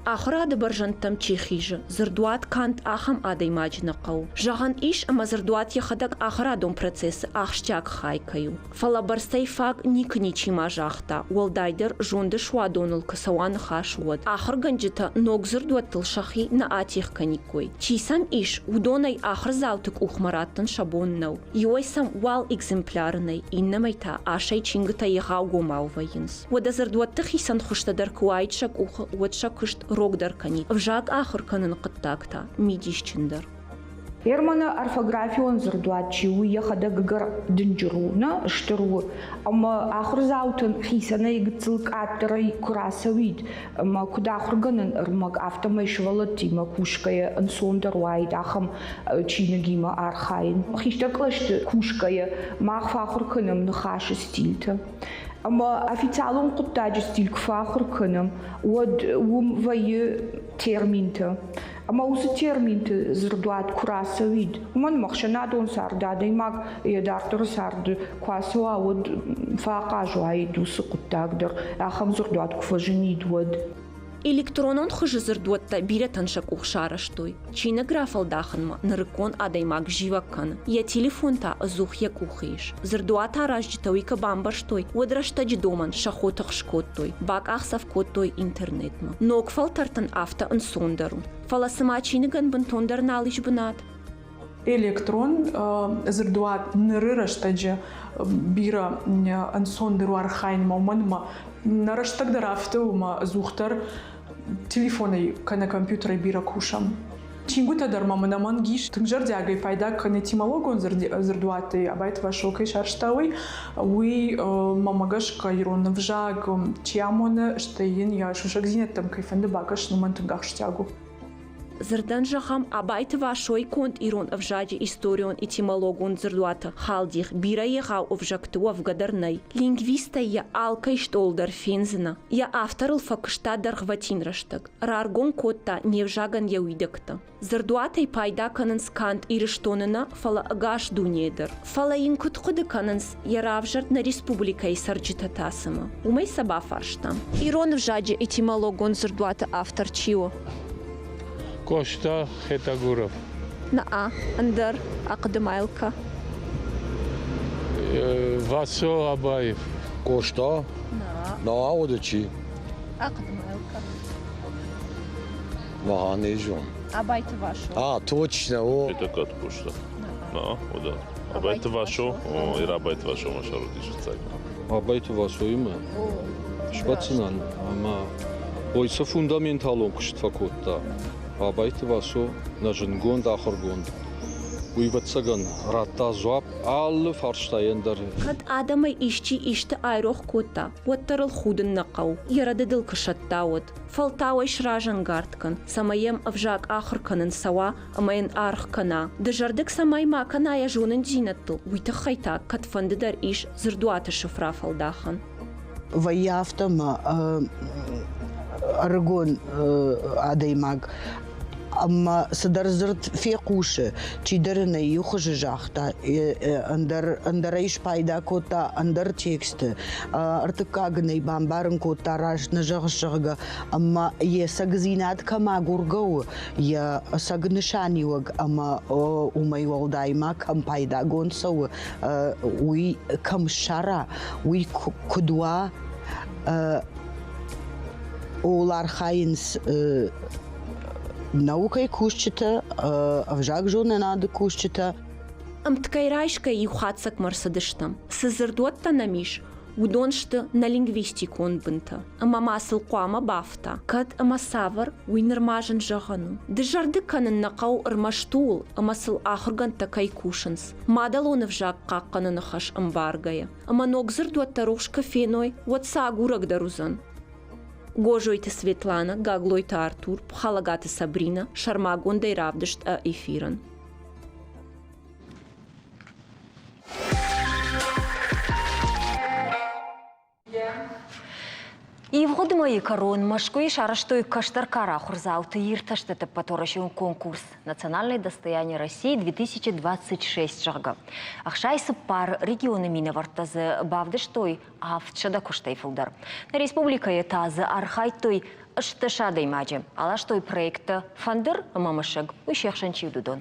Ахуырады бӕрзӕндтӕм чи хизы, дзырдуат канд ахӕм адӕймаджы нӕ хъӕуы. Зӕгъӕн ис, ӕмӕ дзырдуат йӕхӕдӕг ахуырадон процессы ахсджиаг хай кӕй у. Фӕлӕ бӕрцӕй фаг никуы ничима загъта, уӕлдайдӕр зонды суадоныл куы цӕуа ныхас, уӕд. Ахуыргӕнджытӕ ног дзырдуӕттыл сӕхи нӕ атигъ кӕниккой. Чи сӕм ис, уыдонӕй ахуырдзауты къухмӕ раттын сӕ бон нӕу. Иуӕй сӕм уал экземпляры нӕй, иннӕмӕй та асӕй чингуытӕ егъаугомау вӕййынц. Уӕдӕ дзырдуӕтты хицӕн хуызтӕ дӕр куы уаид сӕ къухы, уӕд сӕ куыст рогдӕр кӕнид, ӕвзаг ахуыр кӕныны хъуыддаг та мидисджындӕр. Ерманы орфографион дзырдуат чи у, йӕхӕдӕг ӕгӕр дынджыр у, нӕ стыр у. Ӕмӕ ахуырдзаутӕн хицӕнӕй гыццыл къаддӕрӕй куы рацӕуид, ӕмӕ куыд ахуыргӕнӕн ӕрмӕг, афтӕмӕй сывӕллӕттимӕ кусгӕйӕ ӕнцондӕр уаид ахӕм чиныгимӕ архайын. Хистӕр кълӕсты кусгӕйӕ мах фӕахуыр кӕнӕм ныхасы стильтӕ. Ӕмӕ официалон хъуыддаджы стиль куы фӕахуыр кӕнӕм, уӕд уым вӕййы терминтӕ. Ӕмӕ уыцы терминты дзырдуат куы рацӕуид, уымӕн ӕмӕ ӕхсӕнадон царды адӕймаг йӕ дарддӕры царды куы ацӕуа, уӕд фӕахъаз уаид уыцы хъуыддаг дӕр, ахӕм дзырдуат куы фӕзынид, уӕд. Электронон хуызы дзырдуӕттӕ бирӕтӕн сӕ къух сарӕзтой. Чиныг рафӕлдахынмӕ нырыккон адӕймаг зивӕг кӕны. Йӕ телефон та ӕдзух йӕ къухы ис. Дзырдуат аразджытӕ уый куы бамбӕрстой, уӕд рӕстӕджы домӕн сӕ хотых скодтой, бакъахдзӕф кодтой интернетмӕ. Ног фӕлтӕртӕн афтӕ ӕнцондӕр у. Фӕлӕ цыма чиныгӕн бынтондӕр нал ис бынат. Электрон дзырдуат ныры рӕстӕджы бирӕ ӕнцондӕр у архайынмӕ, уымӕн ӕмӕ нӕ рӕстӕг дӕр афтӕ у, ӕмӕ ӕдзухдӕр телефонӕй кӕнӕ компьютерӕй бирӕ кусӕм. Чингуытӕ дӕр ма мын ӕнӕмӕнг ис. Тынг зӕрдиагӕй пайда кӕны этимологон дзырдуаттӕй Абайты Васо кӕй сарӕзта, уый. Уый мӕмӕ гӕсгӕ ирон ӕвзаг чи амоны, стӕй йын йӕ сусӕгдзинӕдтӕм кӕй фӕнды бакӕсын, уымӕн тынг ахсджиаг у. Дзырдӕн зӕгъӕм, Абайты Васойы конд ирон ӕвзаджы историон-этимологон дзырдуаты халдих бирӕ егъау ӕвзӕгты уӕвгӕ дӕр нӕй. Лингвисттӕй йӕ алкӕй стъол дӕр фендзынӕ. Йӕ авторыл фӕкуыста дӕргъвӕтин рӕстӕг, раргом кодта не взагӕн йӕ уидӕгтӕ. Дзырдуатӕй пайда кӕнынц канд Ирыстоны нӕ, фӕлӕ ӕгас дунейы дӕр. Фӕлӕ йын куыд хъуыды кӕнынц йӕ равзӕрд нӕ республикӕйы цӕрджытӕ та цымӕ? Уымӕй сӕ бафарстам. Ирон ӕвзаджы этимологон дзырдуаты автор чи у? Къоста Хетагуров. Наа, ӕндӕр ахъуыды ма йыл кӕ. Васо Абаев. Къоста? Наа, уӕдӕ чи? Ахъуыды ма йыл кӕ. Маханежон. Абайты Васо. А, точно, о. Это как Къоста? На, о да. Абайты Васо, о, ир Абайты Васо ма сарудис фыццаг. Абайты Васоимӕ сбӕтдзынӕн ӕмӕ ой цы фундаменталон куыст фӕкодта Абайты Васо, нӕ зындгонд ахуыргонд, уый, ӕвӕццӕгӕн, радта дзуапп алы фарстайӕн дӕр. Кӕд адӕмӕй исчи исты айрох кодта, уӕддӕр ыл худын нӕ хъӕуы, йӕ рӕдыдыл куы сӕтта, уӕд. Фӕлтау ӕй сразӕнгард кӕн, цӕмӕй йӕм ӕвзаг ахуыр кӕнын цӕуа ӕмӕ йын аргъ кӕна. Дызӕрдыг цӕмӕй ма кӕна йӕ зонындзинӕдтыл, уый тыххӕй та кӕдфӕндыдӕр ис дзырдуаты сыф рафӕлдахӕн. Вӕййы афтӕ ӕмӕ ӕрыгон адӕймаг. Ӕмӕ цыдӕр дзырд фехъусы, чидӕр ын ӕй иу хуызы загъта, ӕндӕр, ӕндӕрӕй спайда кодта ӕндӕр тексты, ӕртыккаг ын ӕй бамбарын кодта, раст нӕ зӕгъыс, зӕгъгӕ, ӕмӕ йе цӕгдзинад кӕм агургӕ у, йӕ ӕцӕг нысаниуӕг ӕмӕ уымӕй уӕлдай ма кӕм пайдагонд цӕуы, уый кӕм ссара, уый куыд уа, ууыл архайынц наукӕйы кусджытӕ, ӕвзагзонынады кусджытӕ. Ӕмткӕй райсгӕ иу хатдзӕгмӕ рцыдыстӕм. Цы дзырдуӕттӕ нӕм ис, уыдон сты нӕ лингвистикон бынтӕ. Ӕмӕ ма сыл хъуамӕ бафта, кӕд ӕмӕ цавӕр, уый нырма зын зӕгъӕн у. Дызӕрдыг кӕнын нӕ хъӕуы ӕрмӕст ууыл, ӕмӕ сыл ахуыргӕндтӕ кӕй кусынц, мадӕлон ӕвзаг хъахъхъӕныны хӕс ӕмбаргӕйӕ. Ӕмӕ ног дзырдуӕттӕ рухс куы феной, уӕд сӕ агурӕг дӕр уыдзӕн. Гозойты Светлана, Гаглойты Артур, Пхалагаты Сабрина сӕрмагондӕй равдыст эфирӕн. Ивгъуыд мӕйы кӕрон Мӕскуыйы сарӕзтой кӕстӕр кары ахуырдзауты иртӕстыты ӕппӕтуӕрӕсеон конкурс «Национальное достояние России 2026», зӕгъгӕ. 64 регионы минӕвӕрттӕ дзы бавдыстой 700 куыстӕй фылдӕр. Нӕ республикӕйы та дзы архайдтой 18 адӕймаджы. Аластой проекттӕ «Фӕндыр» ӕмӕ «Мӕсыг», уый се хсӕн чи уыд, уыдон.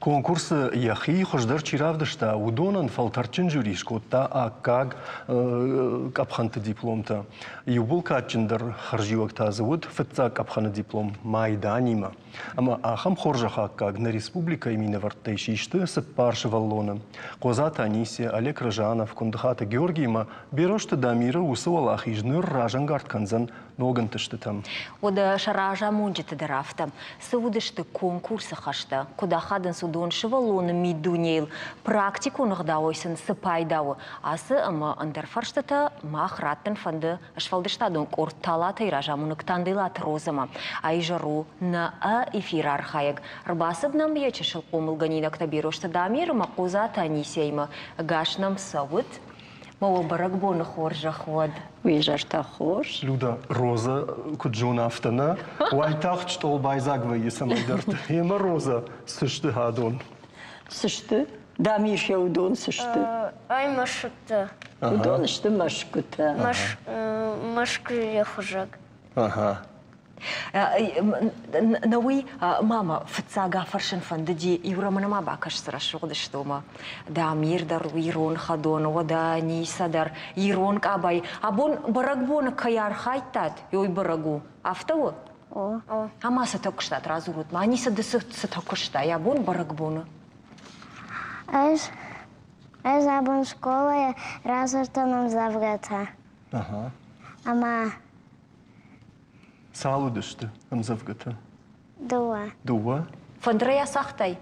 Конкурсы йӕхи хуыздӕр чи равдыста, уыдонӕн фӕлтӕрдджын жюри скодта аккаг къӕпхӕнты дипломтӕ. Иууыл кадджындӕр хӕрзиуӕг та дзы уыд фыццаг къӕпхӕны диплом майданимӕ. Ӕмӕ ахӕм хорзӕхы аккаг нӕ республикӕйы минӕвӕрттӕй систы цыппар сывӕллоны. Хъодзаты Анисия, Олег Рыжанов, Куындыхаты Георгиимӕ Берозты Дамиры уыцы уӕлахиз ныр разӕнгард кӕндзӕн ног ӕнтыстытӕм. Уӕдӕ сӕ разамонджыты дӕр афтӕ. Цы уыдысты конкурсы хӕстӕ, куыд ахадынц уыдон сывӕллоны миддунейыл, практикон ӕгъдауӕй сын цы пайда у, ацы ӕмӕ ӕндӕр фӕрстытӕ мах раттын фӕнды сфӕлдыстадон къорд Талатӕй разамонӕг Танделаты Розӕмӕ. Айзӕр у нӕ эфиры архайӕг. Ӕрбацыд нӕм йӕ чысыл хъомылгӕнинӕгтӕ Берозты Дамир ӕмӕ Хъодзаты Анисияимӕ. Ӕгас нӕм цӕут! Мӕ уӕ бӕрӕгбоны хорзӕх уӕд. Уе зӕртӕ хорз. Люда, Роза куыд зоны, афтӕ нӕ. Уайтагъд стъол байдзаг вӕййы цӕмӕйдӕрты. Емӕ Роза, цы сты адон? Цы сты? Дам ис уыдон цы сты? Ай мӕсгуытӕ. Уыдон сты мӕсгуытӕ. Мӕскуыйы хуызӕг. Ага. Науи, мама, фыццаг афӕрсын фӕндыди, иу романы ма бакӕс, цы рӕсугъд сты, уымӕ. Дамир дӕр ирон хӕдон, уӕдӕ Ниса дӕр ирон къабайы. Абон бӕрӕгбоны кӕй архайдтат, уый бӕрӕг у. Афтӕ у? О. Ӕмӕ цытӕ куыстат, радзурут ма. Ниса, ды цытӕ куыстай абон бӕрӕгбоны? Ӕз, ӕз абон скъолайы радзырдтон ӕмдзӕвгӕтӕ. Ага. Ӕмӕ Цал уыдысты ӕмдзӕвгӕтӕ? Дыууӕ. Дыууӕ? Фӕндырӕй ацагътай?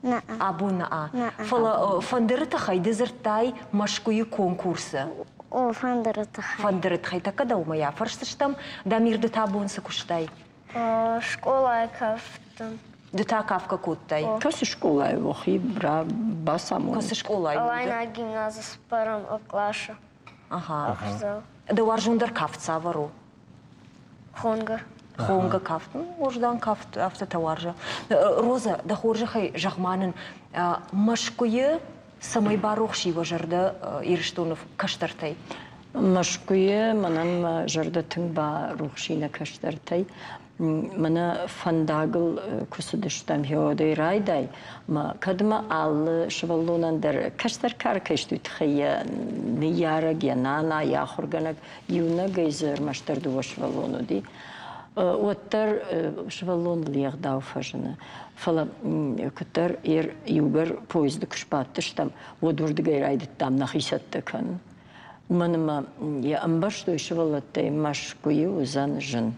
Нӕ. Абон нӕ. Фӕлӕ фӕндыры тыххӕй ды дзырдтай Мӕскуыйы конкурсы. О, фӕндыры тыххӕй. Фӕндыры тыххӕй. Тӕккӕ дӕумӕ йӕ афӕрсдзыстӕм. Дамир, ды та абон цы куыстай? Скъолайы кафтын. Ды та кафгӕ кодтай? Кӕцы скъолайы уӕхи бацамон? Кӕцы скъолайы? Алайнаг гимназы цыппӕрӕм къласы. Ага. Дӕ уарзондӕр кафт цавӕр у? Хонгӕ. Хонгӕ кафт. Уӕздан кафт афтӕтӕ уарзы. Роза, дӕ хорзӕхӕй зӕгъ-ма нын, Мӕскуыйы цӕмӕй барухс и уӕ зӕрдӕ Ирыстоны кӕстӕртӕй? Мӕскуыйы мӕнӕн мӕ зӕрдӕ тынг барухс и нӕ кӕстӕртӕй. Мӕнӕ фӕндагыл куы цыдыстӕм гъеуӕдӕй райдай, мӕ кӕд мӕ алы сывӕллонӕн дӕр кӕстӕр кары кӕй сты, уый тыххӕй йӕ ныййарӕг, йӕ нана, йӕ ахуыргӕнӕг иунӕгӕй дзы ӕрмӕстдӕр дыууӕ сывӕллоны уыди, уӕддӕр сывӕллоныл йе гъдау фӕзыны. Фӕлӕ куыддӕр иугӕр поезды куы сбадтыстӕм, уӕд уырдыгӕй райдыдтам нӕхи цӕттӕ кӕнын. Уымӕн ӕмӕ йӕ ӕмбӕрстой сывӕллӕттӕй Мӕскуыйы уыдзӕн зын.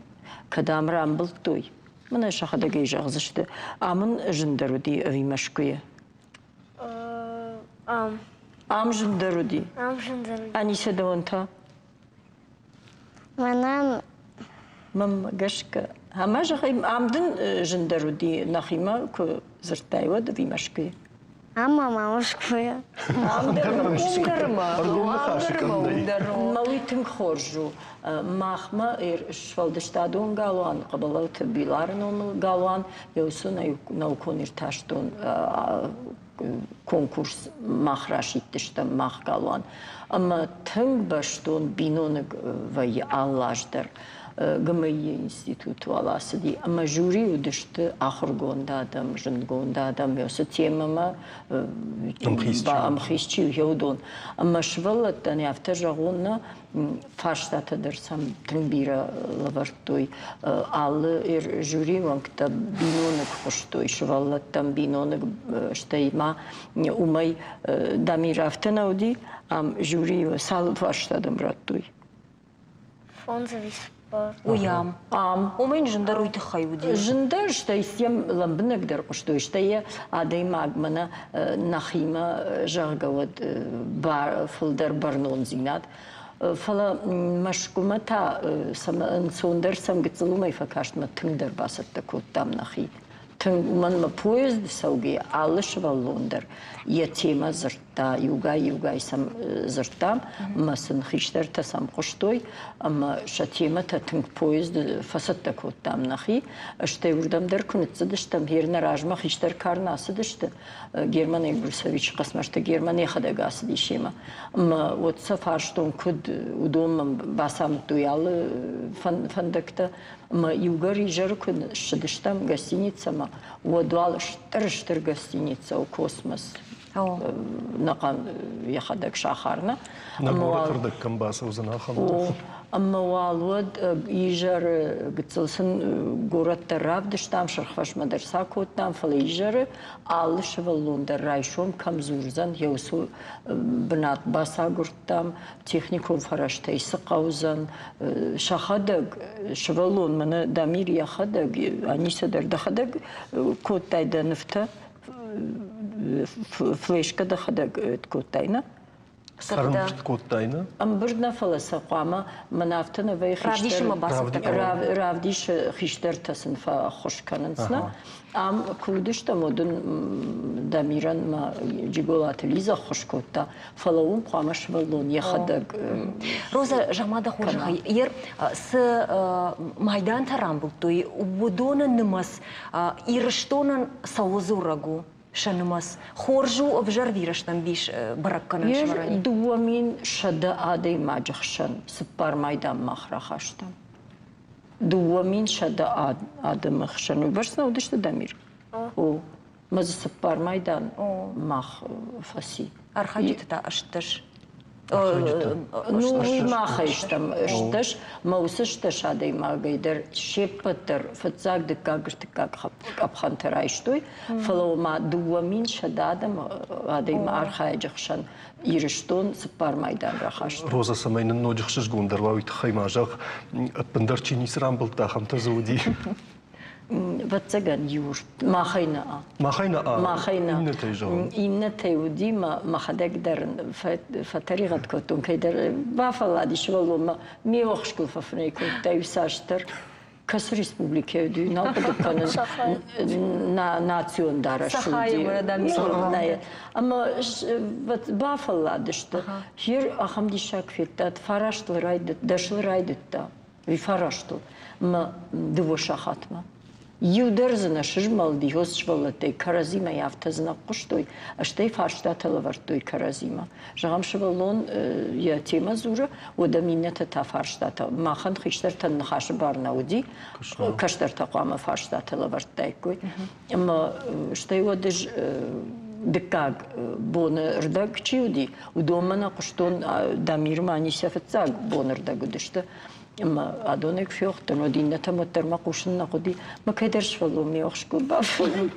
Кӕд ам рамбылдтой, мӕнӕ сӕхӕдӕг ӕй зӕгъдзысты, ам ын зындӕр уыди ӕви Мӕскуыйы? Ам. Ам зындӕр уыди? Ам зындӕр уыди. Анисӕ дӕуӕн та? Мӕнӕн Мӕнмӕ гӕсгӕ. Ӕмӕ зӕгъай, ам дын зындӕр уыди нӕхимӕ куы дзырдтай, уӕд ӕви Мӕскуыйы? Ам ма Мӕскуыйы. Ам дӕр ма. Ӕмӕ уый тынг хорз у. Махмӕ сфӕлдыстадон галуан, Хъыбылаты Билары номыл галуан, йӕ уыцы наукон-иртӕстон конкурс мах расидтыстӕм, мах галуан. Ӕмӕ тынг бӕстон биноныг вӕййы алы аз дӕр. ГМИ-йы институт уал ацыди ӕмӕ жюри уыдысты ахуыргонд адӕм, зындгонд адӕм, уыцы темӕмӕ ӕмхиц чи у, уыдон. Ӕмӕ сывӕллӕттӕн афтӕ зӕгъон нӕ, фарстатӕ дӕр сӕм тынг бирӕ лӕвӕрдтой. Алы жюрийы уӕнгтӕ биноныг хъуыстой сывӕллӕттӕм, биноныг, стӕй ма уымӕй Дамир афтӕ нӕ уыди, ам жюрийы цал фарста дӕм радтой? Фондз ӕви цыппар. Уый ам. Ам. Уымӕн зындӕр уый тыххӕй уыди. Зындӕр, стӕй йӕм лӕмбынӕгдӕр хъуыстой, стӕй йӕ адӕймаг мӕнӕ нӕхимӕ, зӕгъгӕ, уӕд фылдӕр бӕрнондзинад. Фӕлӕ Мӕскуымӕ та ӕнцондӕр сӕм гыццыл уымӕй фӕкаст, мӕ тынгдӕр бацӕттӕ кодтам нӕхи. Тынг, уымӕн мӕ поезды цӕугӕйӕ алы сывӕллон дӕр йӕ темӕ дзырдта, иугай-иугай сӕм дзырдтам, ӕмӕ сын хистӕртӕ сӕм хъуыстой, ӕмӕ сӕ темӕтӕ тынг поезды фӕцӕттӕ кодтам нӕхи. Стӕй уырдӕм дӕр куы ныццыдыстӕм, гъер нӕ размӕ хистӕр кар нӕ ацыдысты, Герман Эльбрусович Хъӕцмӕзты Герман йӕхӕдӕг ацыди семӕ. Ӕмӕ уӕд сӕ фарстон, куыд уыдон мӕм бацамыдтой алы фӕндӕгтӕ. Ӕмӕ иугӕр изӕры куы ссыдыстӕм гостиницӕмӕ, уӕд уал стыр-стыр гостиницӕ у «Космос». Нӕхъӕн йӕхӕдӕг сахармӕ. Нӕ горӕты рдӕг кӕм бацӕудзӕн, ахӕм. Ӕмӕ уал уӕд изӕры гыццыл сын горӕт дӕр равдыстам, Сырхфӕзмӕ дӕр сӕ кодтам, фӕлӕ изӕры алы сывӕллон дӕр райсом кӕм дзурдзӕн, йӕ уыцы бынат бацагуырдтам, техникон фӕрӕзтӕй цы хъӕудзӕн, сӕхӕдӕг сывӕллон мӕнӕ Дамир йӕхӕдӕг, Аниса дӕр дӕхӕдӕг кодтай дӕ нывтӕ, флешкӕ дӕхӕдӕг кодтай, нӕ? Ӕрмӕст кодтай, нӕ? Ӕмбырд нӕ, фӕлӕ сӕ хъуамӕ мӕн афтӕ нӕ вӕййы хистӕр равдисы хистӕртӕ сын фӕххуыс кӕнынц, нӕ? Ам куы уыдыстӕм, уӕд ын Дамирӕн мӕ Джиголаты Лиза ӕххуыс кодта, фӕлӕ уым хъуамӕ сывӕллон йӕхӕдӕг Роза, зӕгъ-ма дӕ хорзӕхӕй, ер цы майдантӕ рамбылдтой, уыдоны нымӕц Ирыстонӕн цӕуыл дзурӕг у сӕ нымӕц? Хорз у ӕвзӕр вирустӕмбис бӕрӕггӕнӕн сӕвӕрӕн? 2100 адӕймаджы хсӕн цыппар майдан мах рахастам. 2100 адӕмы хсӕн. Уыйбӕрц нӕ уыдысты, Дамир? О. Мӕ дзы цыппар майдан мах фӕци. Архайджытӕ та ӕстдӕс. Ну, уый махӕй стӕм ӕстдӕс, мӕ уыцы ӕстдӕс адӕймагӕй дӕр се ппӕт дӕр фыццаг, дыккаг, ӕртыккаг къӕпхӕнтӕ райстой, фӕлӕ ма 2100 адӕм адӕймаг архайӕджы хсӕн Ирыстон цыппар майдан рахаста. Роза, цӕмӕй нын ноджы хсызгондӕр уа, уый тыххӕй ма зӕгъ, ӕппындӕр чи ницы рамбылдта, ахӕмтӕ дзы уыди. Ӕвӕццӕгӕн, иу махӕй нӕ. Махӕй нӕ. Махӕй нӕ. Иннӕтӕй зӕгъын. Иннӕтӕй уыди, мӕхӕдӕг дӕр фӕтӕригъӕд кодтон, кӕйдӕр бафӕллади сывӕллонмӕ, ме уӕхскыл фӕфынӕй кодта иуцасдӕр. Кӕцы республикӕйы уыди, нал хъуыды кӕнын, национ дарӕс уыди. Ӕмӕ бафӕлладысты. Хер ахӕм диссаг федтат, фарастыл райдыдта, дӕсыл райдыдта. Уый фарастыл мӕ дыууӕ сахатмӕ. Иу дӕр дзы нӕ сызмӕлди, хос сывӕллӕттӕй кӕрӕдзимӕ афтӕ дзы нӕ хъуыстой, стӕй фарстатӕ лӕвӕрдтой кӕрӕдзимӕ. Зӕгъӕм, сывӕллон йӕ темӕ дзуры, уӕд ӕм иннӕтӕ та фарстатӕ. Махӕн хистӕртӕн ныхасы бар нӕ уыди, кӕстӕртӕ хъуамӕ фарстатӕ лӕвӕрдтаиккой. Ӕмӕ стӕй уӕд ӕз дыккаг боны рдӕг чи уыди, уыдонмӕ нӕ хъуыстон, Дамирмӕ Анисӕ фыццаг боны рдӕг уыдысты. Ӕмӕ адонӕг фехъуыстон, уӕд иннӕтӕм уӕддӕр мӕ хъусын нӕ хъуыди. Мӕ кӕйдӕр сывӕллон ме охсгур бафынӕй.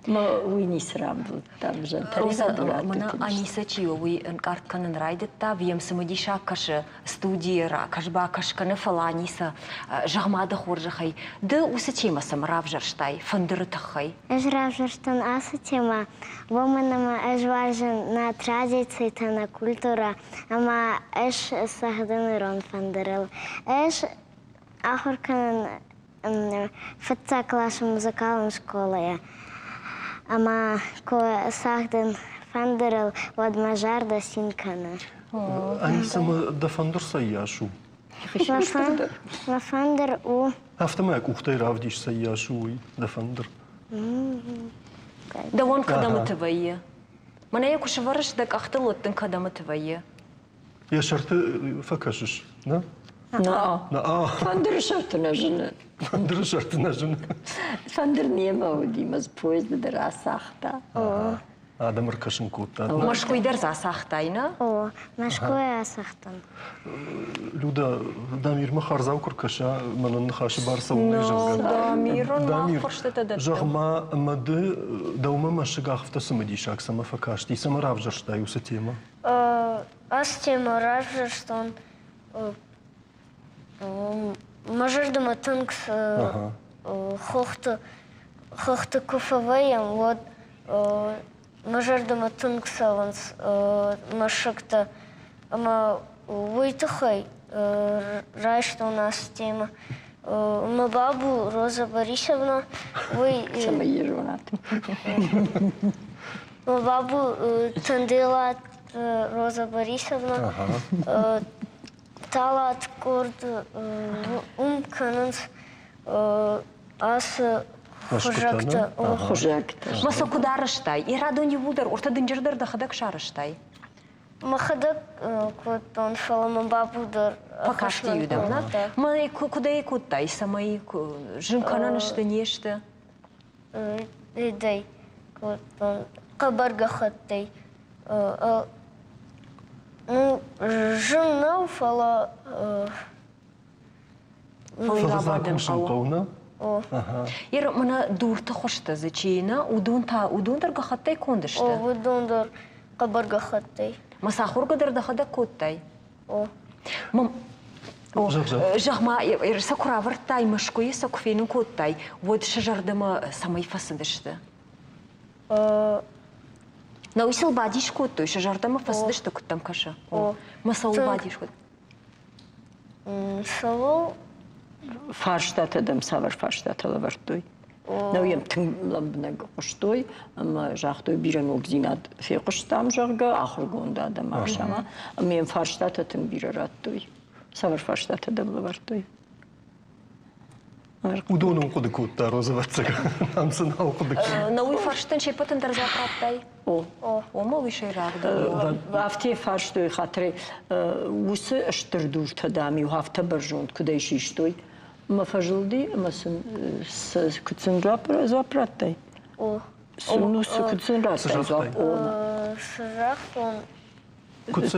Мӕ уый ницы рамбылдта. Роза, мӕнӕ Анисӕ чи у, уый ӕнкъард кӕнын райдыдта, йӕм цымыдисаг кӕсы студийы ракӕс-бакӕс кӕны, фӕлӕ Аниса, зӕгъ-ма дӕ хорзӕхӕй, ды уыцы темӕ цӕмӕ равзӕрстай фӕндыры тыххӕй? Ӕз равзӕрстон ацы темӕ, уымӕн ӕмӕ ӕз уарзын нӕ традицитӕ, нӕ культурӕ ӕмӕ ӕз цӕгъдын ирон фӕндырыл. Ӕз ахуыр кӕнын фыццаг къласы музыкалон скъолайы. Ӕмӕ куы цӕгъдын фӕндырыл, уӕд мӕ зӕрдӕ цин кӕны. Анисӕмӕ дӕ фӕндыр цӕййас у? Мӕ фӕндыр у. Афтӕ мӕ къухтӕй равдис, цӕййас у уый, дӕ фӕндыр. Дӕуӕн кӕдӕмыты вӕййы? Мӕнӕ йӕ куы сӕвӕрыс дӕ къӕхтыл, уӕд дын кӕдӕмыты вӕййы? Йӕ сӕрты фӕкӕсыс, нӕ? Нӕ. Фӕндыры сӕрты нӕ зыны. Фӕндыры сӕрты нӕ зыны. Фӕндыр немӕ уыди, мӕ дзы поезды дӕр ацагъта. Адӕм ӕркӕсын кодта. Мӕскуыйы дӕр дзы ацагътай, нӕ? О, Мӕскуыйы ацагътон. Люда, Дамирмӕ хардзау куы ркӕса, мӕнӕн ныхасы бар цӕуылнӕ зӕгъгӕ. Дамирон мах фӕрстытӕ дӕттӕм. Зӕгъ-ма, ӕмӕ ды дӕумӕ мӕсыг афтӕ цымыдисаг цӕмӕ фӕкасти, цӕмӕ равзӕрстай уыцы темӕ? Ацы темӕ равзӕрстон мӕ зӕрдӕмӕ тынг хохты хӕхты куы фӕвӕййӕм, уӕд мӕ зӕрдӕмӕ тынг цӕуынц мӕсыгтӕ. Ӕмӕ уый тыххӕй райстон ацы темӕ. Мӕ бабу Роза Борисовна, уый... Цӕмӕй йӕ зонат. Мӕ бабу Танделат Роза Борисовна талат къорд уым кӕнынц ацы хуызӕгтӕ. Хуызӕгтӕ. Ма сӕ куыд арӕзтай? Йӕ радон иууылдӕр ортӕ дынджырдӕр дӕхӕдӕг сарӕзтай? Мӕхӕдӕг кодтон, фӕлӕ мӕ бабу дӕр Фӕкасти-иу дӕм, нӕ? Мӕ куыд ӕй кодтай, цӕмӕй зын кӕнӕн сты, не сты? Эдӕй кодтон, хъӕбӕр гӕххӕттӕй. Ну, зын нӕу, фӕлӕ Фӕлӕ дзы акусын хъӕуы, нӕ? Ер мӕнӕ дурты хуызтӕ дзы чи нӕ, уыдон та, уыдон дӕр гӕххӕттӕй конд сты? О, уыдон дӕр хъӕбӕр гӕххӕттӕй. Мӕ сӕ ахоргӕ дӕр дӕхӕдӕг кодтай? О. Зӕгъ-ма, сӕ куы равӕрдтай Мӕскуыйы, сӕ куы фенын кодтай, уӕд сӕ зӕрдӕмӕ цӕмӕй фӕцыдысты? Нӕ уый сыл бадис кодтой, сӕ зӕрдӕмӕ фӕцыдысты, куыд дӕм кӕсы? О. Мӕ цӕуыл бадис кодтой? Цӕуыл? Фарстатӕ дӕм цавӕр фарстатӕ лӕвӕрдтой? Нӕу йӕм тынг лӕмбынӕг хъуыстой ӕмӕ загътой, бирӕ ногдзинад фехъуыстам, зӕгъгӕ, ахуыргонд адӕм ӕхсӕмӕ. Ӕмӕ йӕм фарстатӕ тынг бирӕ радтой. Цавӕр фарстатӕ дӕм лӕвӕрдтой? Уыдоныл хъуыды кодта Роза, ӕвӕццӕгӕн, ам цы нал хъуыды кодта. Нӕ уый фарстӕн се ппӕтӕн дӕр дзуапп радтай? О. Ома уый сӕйрагдӕр. Афтӕ фарстой хатырӕй, уыцы стыр дуртӕ, дам-иу афтӕ бӕрзонд куыдӕй систой. Ӕмӕ фӕзылди ӕмӕ сын куыд сын дзуапп радтай? О. Ну, куыд сын радтай дзуапп? О. Цы загътон?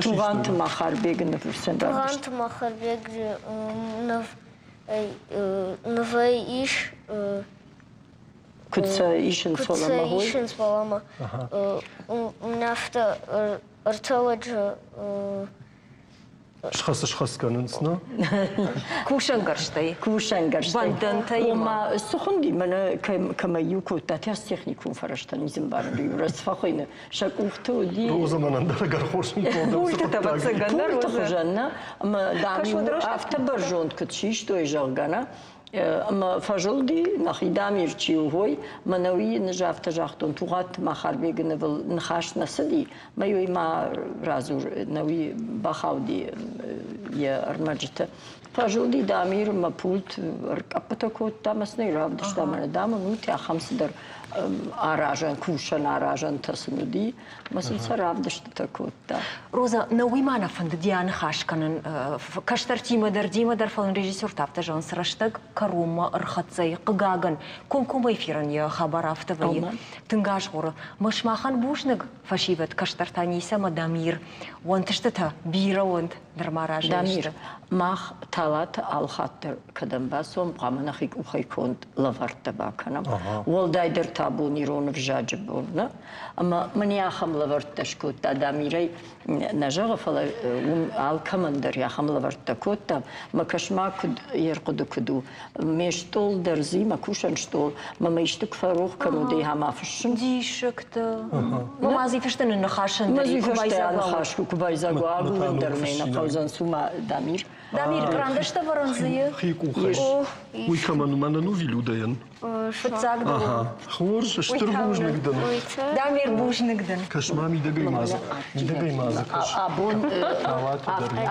Тугъанты Махарбегы ныв сын равдыст. Тугъанты Махарбеджы ныв нывӕй ис Куыд сӕ исынц уӕлӕмӕ? Куыд сӕ исынц уӕлӕмӕ. Афтӕ ӕртӕлӕджы Схӕц-схӕц кӕнынц, нӕ? Кусӕнгӕрзтӕй. Кусӕнгӕрзтӕй. Бӕндӕнтӕй. Ома, цы хуынди, мӕнӕ кӕмӕй иу кодта, техникон фӕрӕзтӕн изымбарын рӕз фӕхуыйны. Сӕ къухты уыди... Роза мӕнӕн дӕр ӕгӕр хорз Пультытӕ, ӕвӕццӕгӕн, Пульты хуызӕн, нӕ? Ӕмӕ, дам, афтӕ бӕрзонд куыд систой, зӕгъгӕ, нӕ? Ӕмӕ фӕзылди, нӕхи Дамир чи у, уой, мӕнӕ уый ӕз афтӕ загътон, Тугъанты Махарбегы нывыл ныхас нӕ цыди, мӕ уый ма радзур, нӕ уый бахауди йӕ ӕрмӕджыты. Фӕзылди Дамир мӕ пульт ӕркъӕппытӕ кодта мӕ сын ӕй равдыста, мӕнӕ дам ын ут ахӕм цыдӕр аразӕн, кусӕн аразӕнтӕ сын уыди, ӕмӕ сын сӕ равдыстытӕ кодта. Роза, нӕ уый ма нӕ фӕндыди аныхас кӕнын кӕстӕртимӕ дӕр, демӕ дӕр, фӕлӕ режиссертӕ афтӕ зӕгъынц, рӕстӕг кӕронмӕ ӕрхӕццӕ и, хъыгагӕн, комкоммӕ эфирӕн йӕ хабар афтӕ вӕййы, тынг азгъоры. Мӕ сымахӕн бузныг, фӕсивӕд, кӕстӕртӕ ницӕмӕ Дамир, уӕнтыстытӕ бирӕ уӕнт нырма разӕй Дамир, мах Талаты алхатт дӕр кӕдӕм бацӕуӕм, хъуамӕ нӕхи къухӕй конд лӕвӕрттӕ бакӕнӕм. Уӕлдайдӕр та бон ирон ӕвзаджы бон, нӕ? Ӕмӕ мын ахӕм лӕвӕрттӕ скодта Дамирӕй нӕ зӕгъы, фӕлӕ уым алкӕмӕн дӕр ахӕм лӕвӕрттӕ кодта. Мӕ кӕс-ма, куыд йе рхъуыды куыд у. Ме стъол дӕр дзы, мӕ кусӕн стъол, мӕ мӕ исты куы фӕрох кӕнон, ӕй ма фыссын. Диссӕгтӕ. Ма дзы фысты ныхасӕн дӕр. Ма дзы фысты ныхас куы байдзаг уа, агурын дӕр мӕ нӕ хъӕудзӕн, цума Дамир. Дамир, кърандӕстӕ вӕрӕн дзы и? Хи къухӕй. Уый кӕмӕн у? Мӕнӕн у Вилюдайӕн. Фыццаг дӕр. Ага. Хорз, стыр бузныг дын. Дамир, бузныг дын. Кӕс ма мидӕгӕй ма дзы. Мидӕгӕй ма дзы кӕс. Абон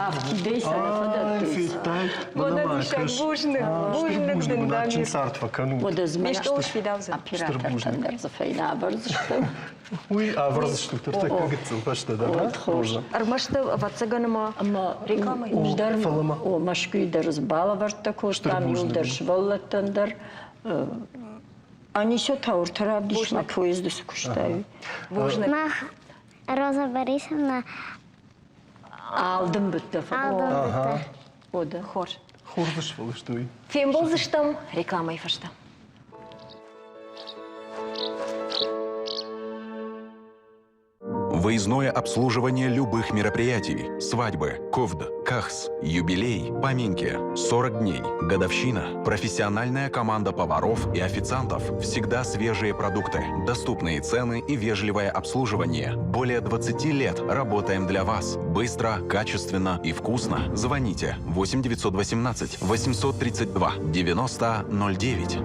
афтидӕй сӕ нӕ фӕдӕттынц. Федтай? Мӕнӕ ма кӕс. Бузныг, бузныг дын, Дамир. Адджын цард фӕкӕнут. Уӕдӕ Ме стъол сфидаудзӕн. Оператортӕн дӕр дзы фӕйнӕ ӕвӕрдзыстӕм. Уый ӕвӕрдзыстут ӕртӕккӕ гыццыл фӕстӕдӕр. Хорз. Ӕрмӕст ӕвӕццӕгӕн ӕмӕ рекламӕйы. Дӕр Мӕскуыйы дӕр балӕвӕрттӕ кодтам, иу дӕр сывӕллӕттӕн дӕр. Анисо Таурты равдисмӕ поезды цы куыстай? Мах Роза Борисовна Алдымбыдтӕ Алдымбыдтӕ. Ода. Хорз. Хорз сфӕлыстой. Фембӕлдзыстӕм рекламӕйы фӕстӕ. Выездное обслуживание любых мероприятий. Свадьбы, ковд, кахс, юбилей, поминки, 40 дней, годовщина. Профессиональная команда поваров и официантов. Всегда свежие продукты, доступные цены и вежливое обслуживание. Более 20 лет работаем для вас. Быстро, качественно и вкусно. Звоните 8 918 832 90 09.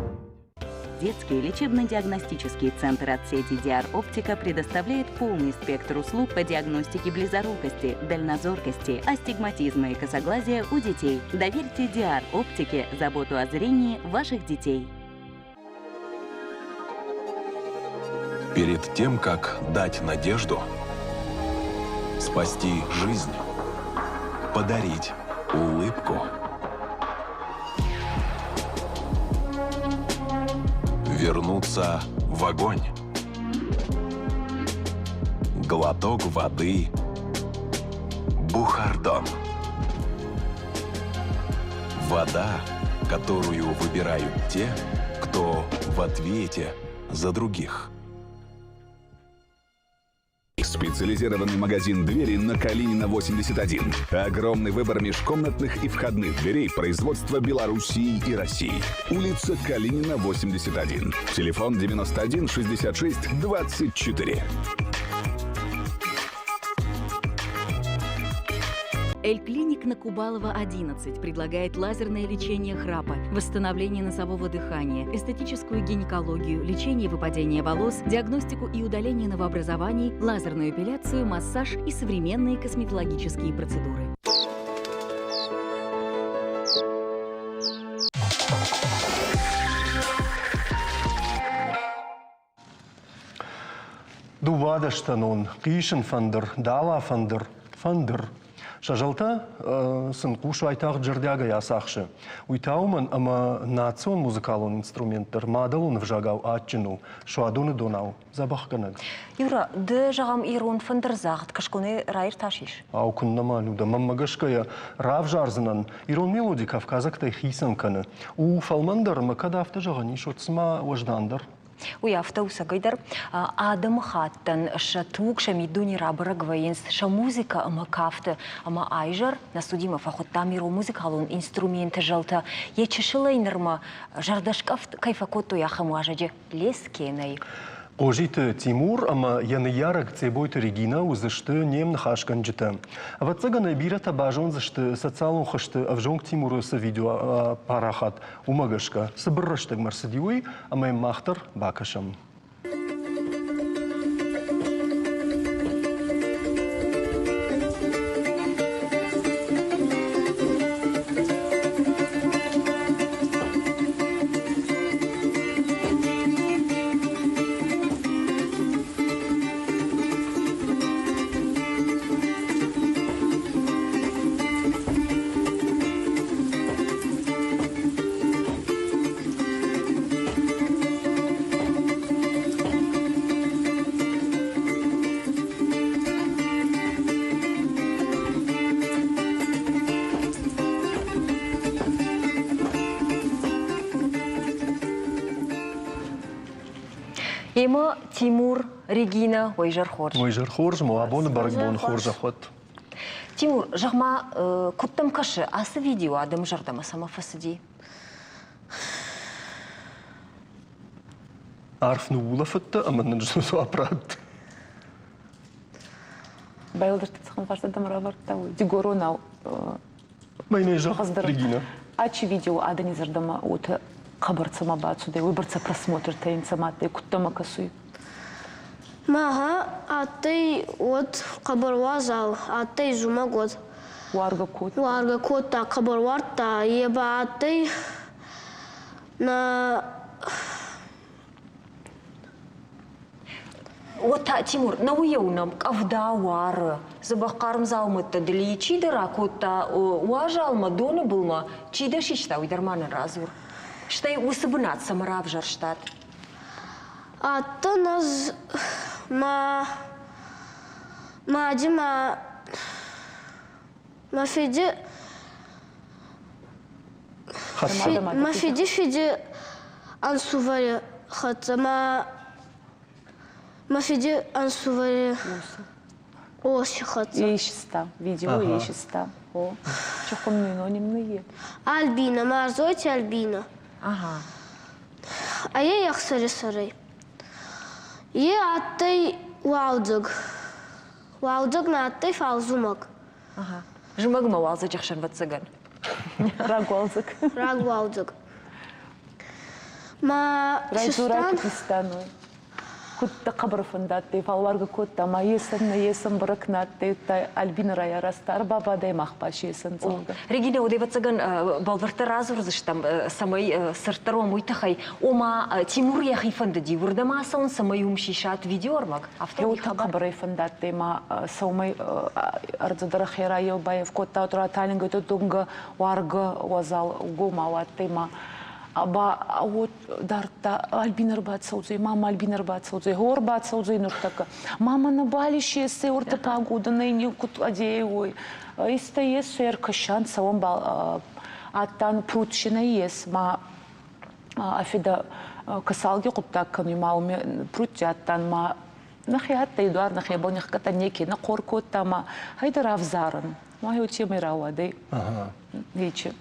Детский лечебно-диагностический центр от сети Диар Оптика предоставляет полный спектр услуг по диагностике близорукости, дальнозоркости, астигматизма и косоглазия у детей. Доверьте Диар Оптике заботу о зрении ваших детей. Перед тем, как дать надежду, спасти жизнь, подарить улыбку – Вернуться в огонь. Глоток воды. Бухардон. Вода, которую выбирают те, кто в ответе за других. Специализированный магазин «Двери» на Калинина, 81. Огромный выбор межкомнатных и входных дверей производства Белоруссии и России. Улица Калинина, 81. Телефон 91 66 24. Эль-Клиник на Кубалова, 11 предлагает лазерное лечение храпа, восстановление носового дыхания, эстетическую гинекологию, лечение выпадения волос, диагностику и удаление новообразований, лазерную эпиляцию, массаж и современные косметологические процедуры. Дыууадӕстӕнон, хъисын фӕндыр, дала фӕндыр, фӕндыр. Сӕ зӕлтӕ сын хъус уайтагъд зӕрдиагӕй ацахсы. Уый та уымӕн, ӕмӕ национ музыкалон инструмент дӕр мадӕлон ӕвзагау адджын у, суадоны донау дзӕбӕхгӕнӕг. Юра, ды, зӕгъӕм, ирон фӕндырдзагъд кӕсгонӕй раиртасис? Ау, куыннӕ ма, Люда, мӕнмӕ гӕсгӕ йӕ равзардзынӕн. Ирон мелоди кавказӕгтӕй хицӕн кӕны. У фӕлмӕндӕр ӕмӕ кӕд афтӕ зӕгъӕн ис, уӕд цыма уӕздандӕр. Уый афтӕ у цӕгӕйдӕр адӕмыхаттӕн сӕ туг, сӕ миддуне рабӕрӕг вӕййынц сӕ музыкӕ ӕмӕ кафты. Ӕмӕ айзӕр нӕ студимӕ фӕхуыдтам ирон музыкалон инструменты зӕлтӕ. Йӕ чысылӕй нырмӕ зӕрдӕскъӕфт кӕй фӕкодтой, ахӕм уазӕджы Лескенӕй. Хъозиты Тимур ӕмӕ йӕ ныййарӕг Цъебойты Регинӕ уыдзысты не мныхасгӕнджытӕ. Ӕвӕццӕгӕн ӕй бирӕтӕ базондзысты социалон хызты ӕвзонг Тимуры цы видео апарахат, Уымӕ гӕсгӕ цыбыр рӕстӕгмӕ рцыди уый, ӕмӕ йӕм мах дӕр бакӕсӕм. Емӕ Тимур, Регина, уӕ изӕр хорз. Уӕ изӕр хорз, мӕ абоны бӕрӕгбон хорзӕх уӕд. Тимур, зӕгъ-ма, куыд дӕм кӕсы, ацы видео адӕмы зӕрдӕмӕ цӕмӕ фӕцыди? Арф ныуулӕфыдтӕ ӕмӕ нын дзуапп ратт. Бӕлдырты цыхын фарстатӕм равӕрдта, дигоронау. Мӕнӕ зӕгъ, Регина. Ачи видео адӕни зӕрдӕмӕ уотӕ хъӕбӕр цӕмӕ бацудӕй, уойбӕрцӕ просмотртӕ ин цӕмӕ адтӕй, кудтӕмӕ кӕсуй? Мӕгъа адтӕй уӕд хъӕбӕр уазал, адтӕй зумӕг уӕд. Уаргӕ кодта? Уаргӕ кодта, хъӕбӕр уардта, е ба адтӕй нӕ Уӕд та, Тимур, нӕуыйау нӕм къӕвда уары, дзӕбӕх хъарм дзаумӕттӕ дыли чидӕр акодта уазалмӕ, доны былмӕ, чи дӕ систа, уый дӕр ма нын радзур. Стӕй уыцы бынат цӕмӕ равзӕрстат? Адтӕн ӕз мӕ мади мӕ мӕ фиди мӕ фиди фиди ӕнсувӕри хӕццӕ мӕ мӕ фиди ӕнсувӕри уоси хӕццӕ. Исиста, видео исиста. О, чехонный Альбина, Марзойти Альбина. Ага. А е ӕхсӕри сӕрӕй. Е адтӕй уалдзӕг. Уалдзӕг нӕ адтӕй, фал зумӕг. Ага. Зымӕгмӕ уалдзӕджы хсӕн ӕвӕццӕгӕн. Рагуалдзӕг. Рагуалдзӕг. Ма Райдзурай куд истай? Куд дӕ хъӕбӕр фӕндадтӕй, фал уаргӕ кодта, ма есӕн нӕ есӕн бӕрӕг нӕ адтӕй, Альбина райаразта, ӕрбабадӕй мах ба есӕн зӕгъгӕ. Регина, уӕд ӕвӕццӕгӕн бӕлвырддӕр радзурдзыстӕм, цӕмӕй цырддӕр уӕм, уый тыххӕй. Ома, Тимур йӕхи фӕндыди уырдӕм ацӕуын, цӕмӕй уым сисат видеоӕрмӕг? Афтӕ Еу хъӕбӕрӕй фӕндадтӕй ма сӕумӕй ӕрдзӕдӕр херайеу баев кодта, талингӕ дунгӕ уаргӕ уазал гомау адтӕй ма ба уот дардта Альбина ӕрбацӕудзӕй, мама Альбина ӕрбацӕудзӕй, хор ӕрбацӕудзӕй нуртӕккӕ. Мама на бали шесе орта погода не куд адеуй. Иста ес ӕркӕсӕн цӕуӕн ба адтан прутшина ес ма афида касалги гъуддаг кӕнуй ма уми прутти адтан ма нӕхе адтӕй дуар нӕхе бон нихгӕдта неке нӕ хъор кодта ма хайдӕр ӕвзарӕн. Ма еу темӕй рауадӕй. Нечи.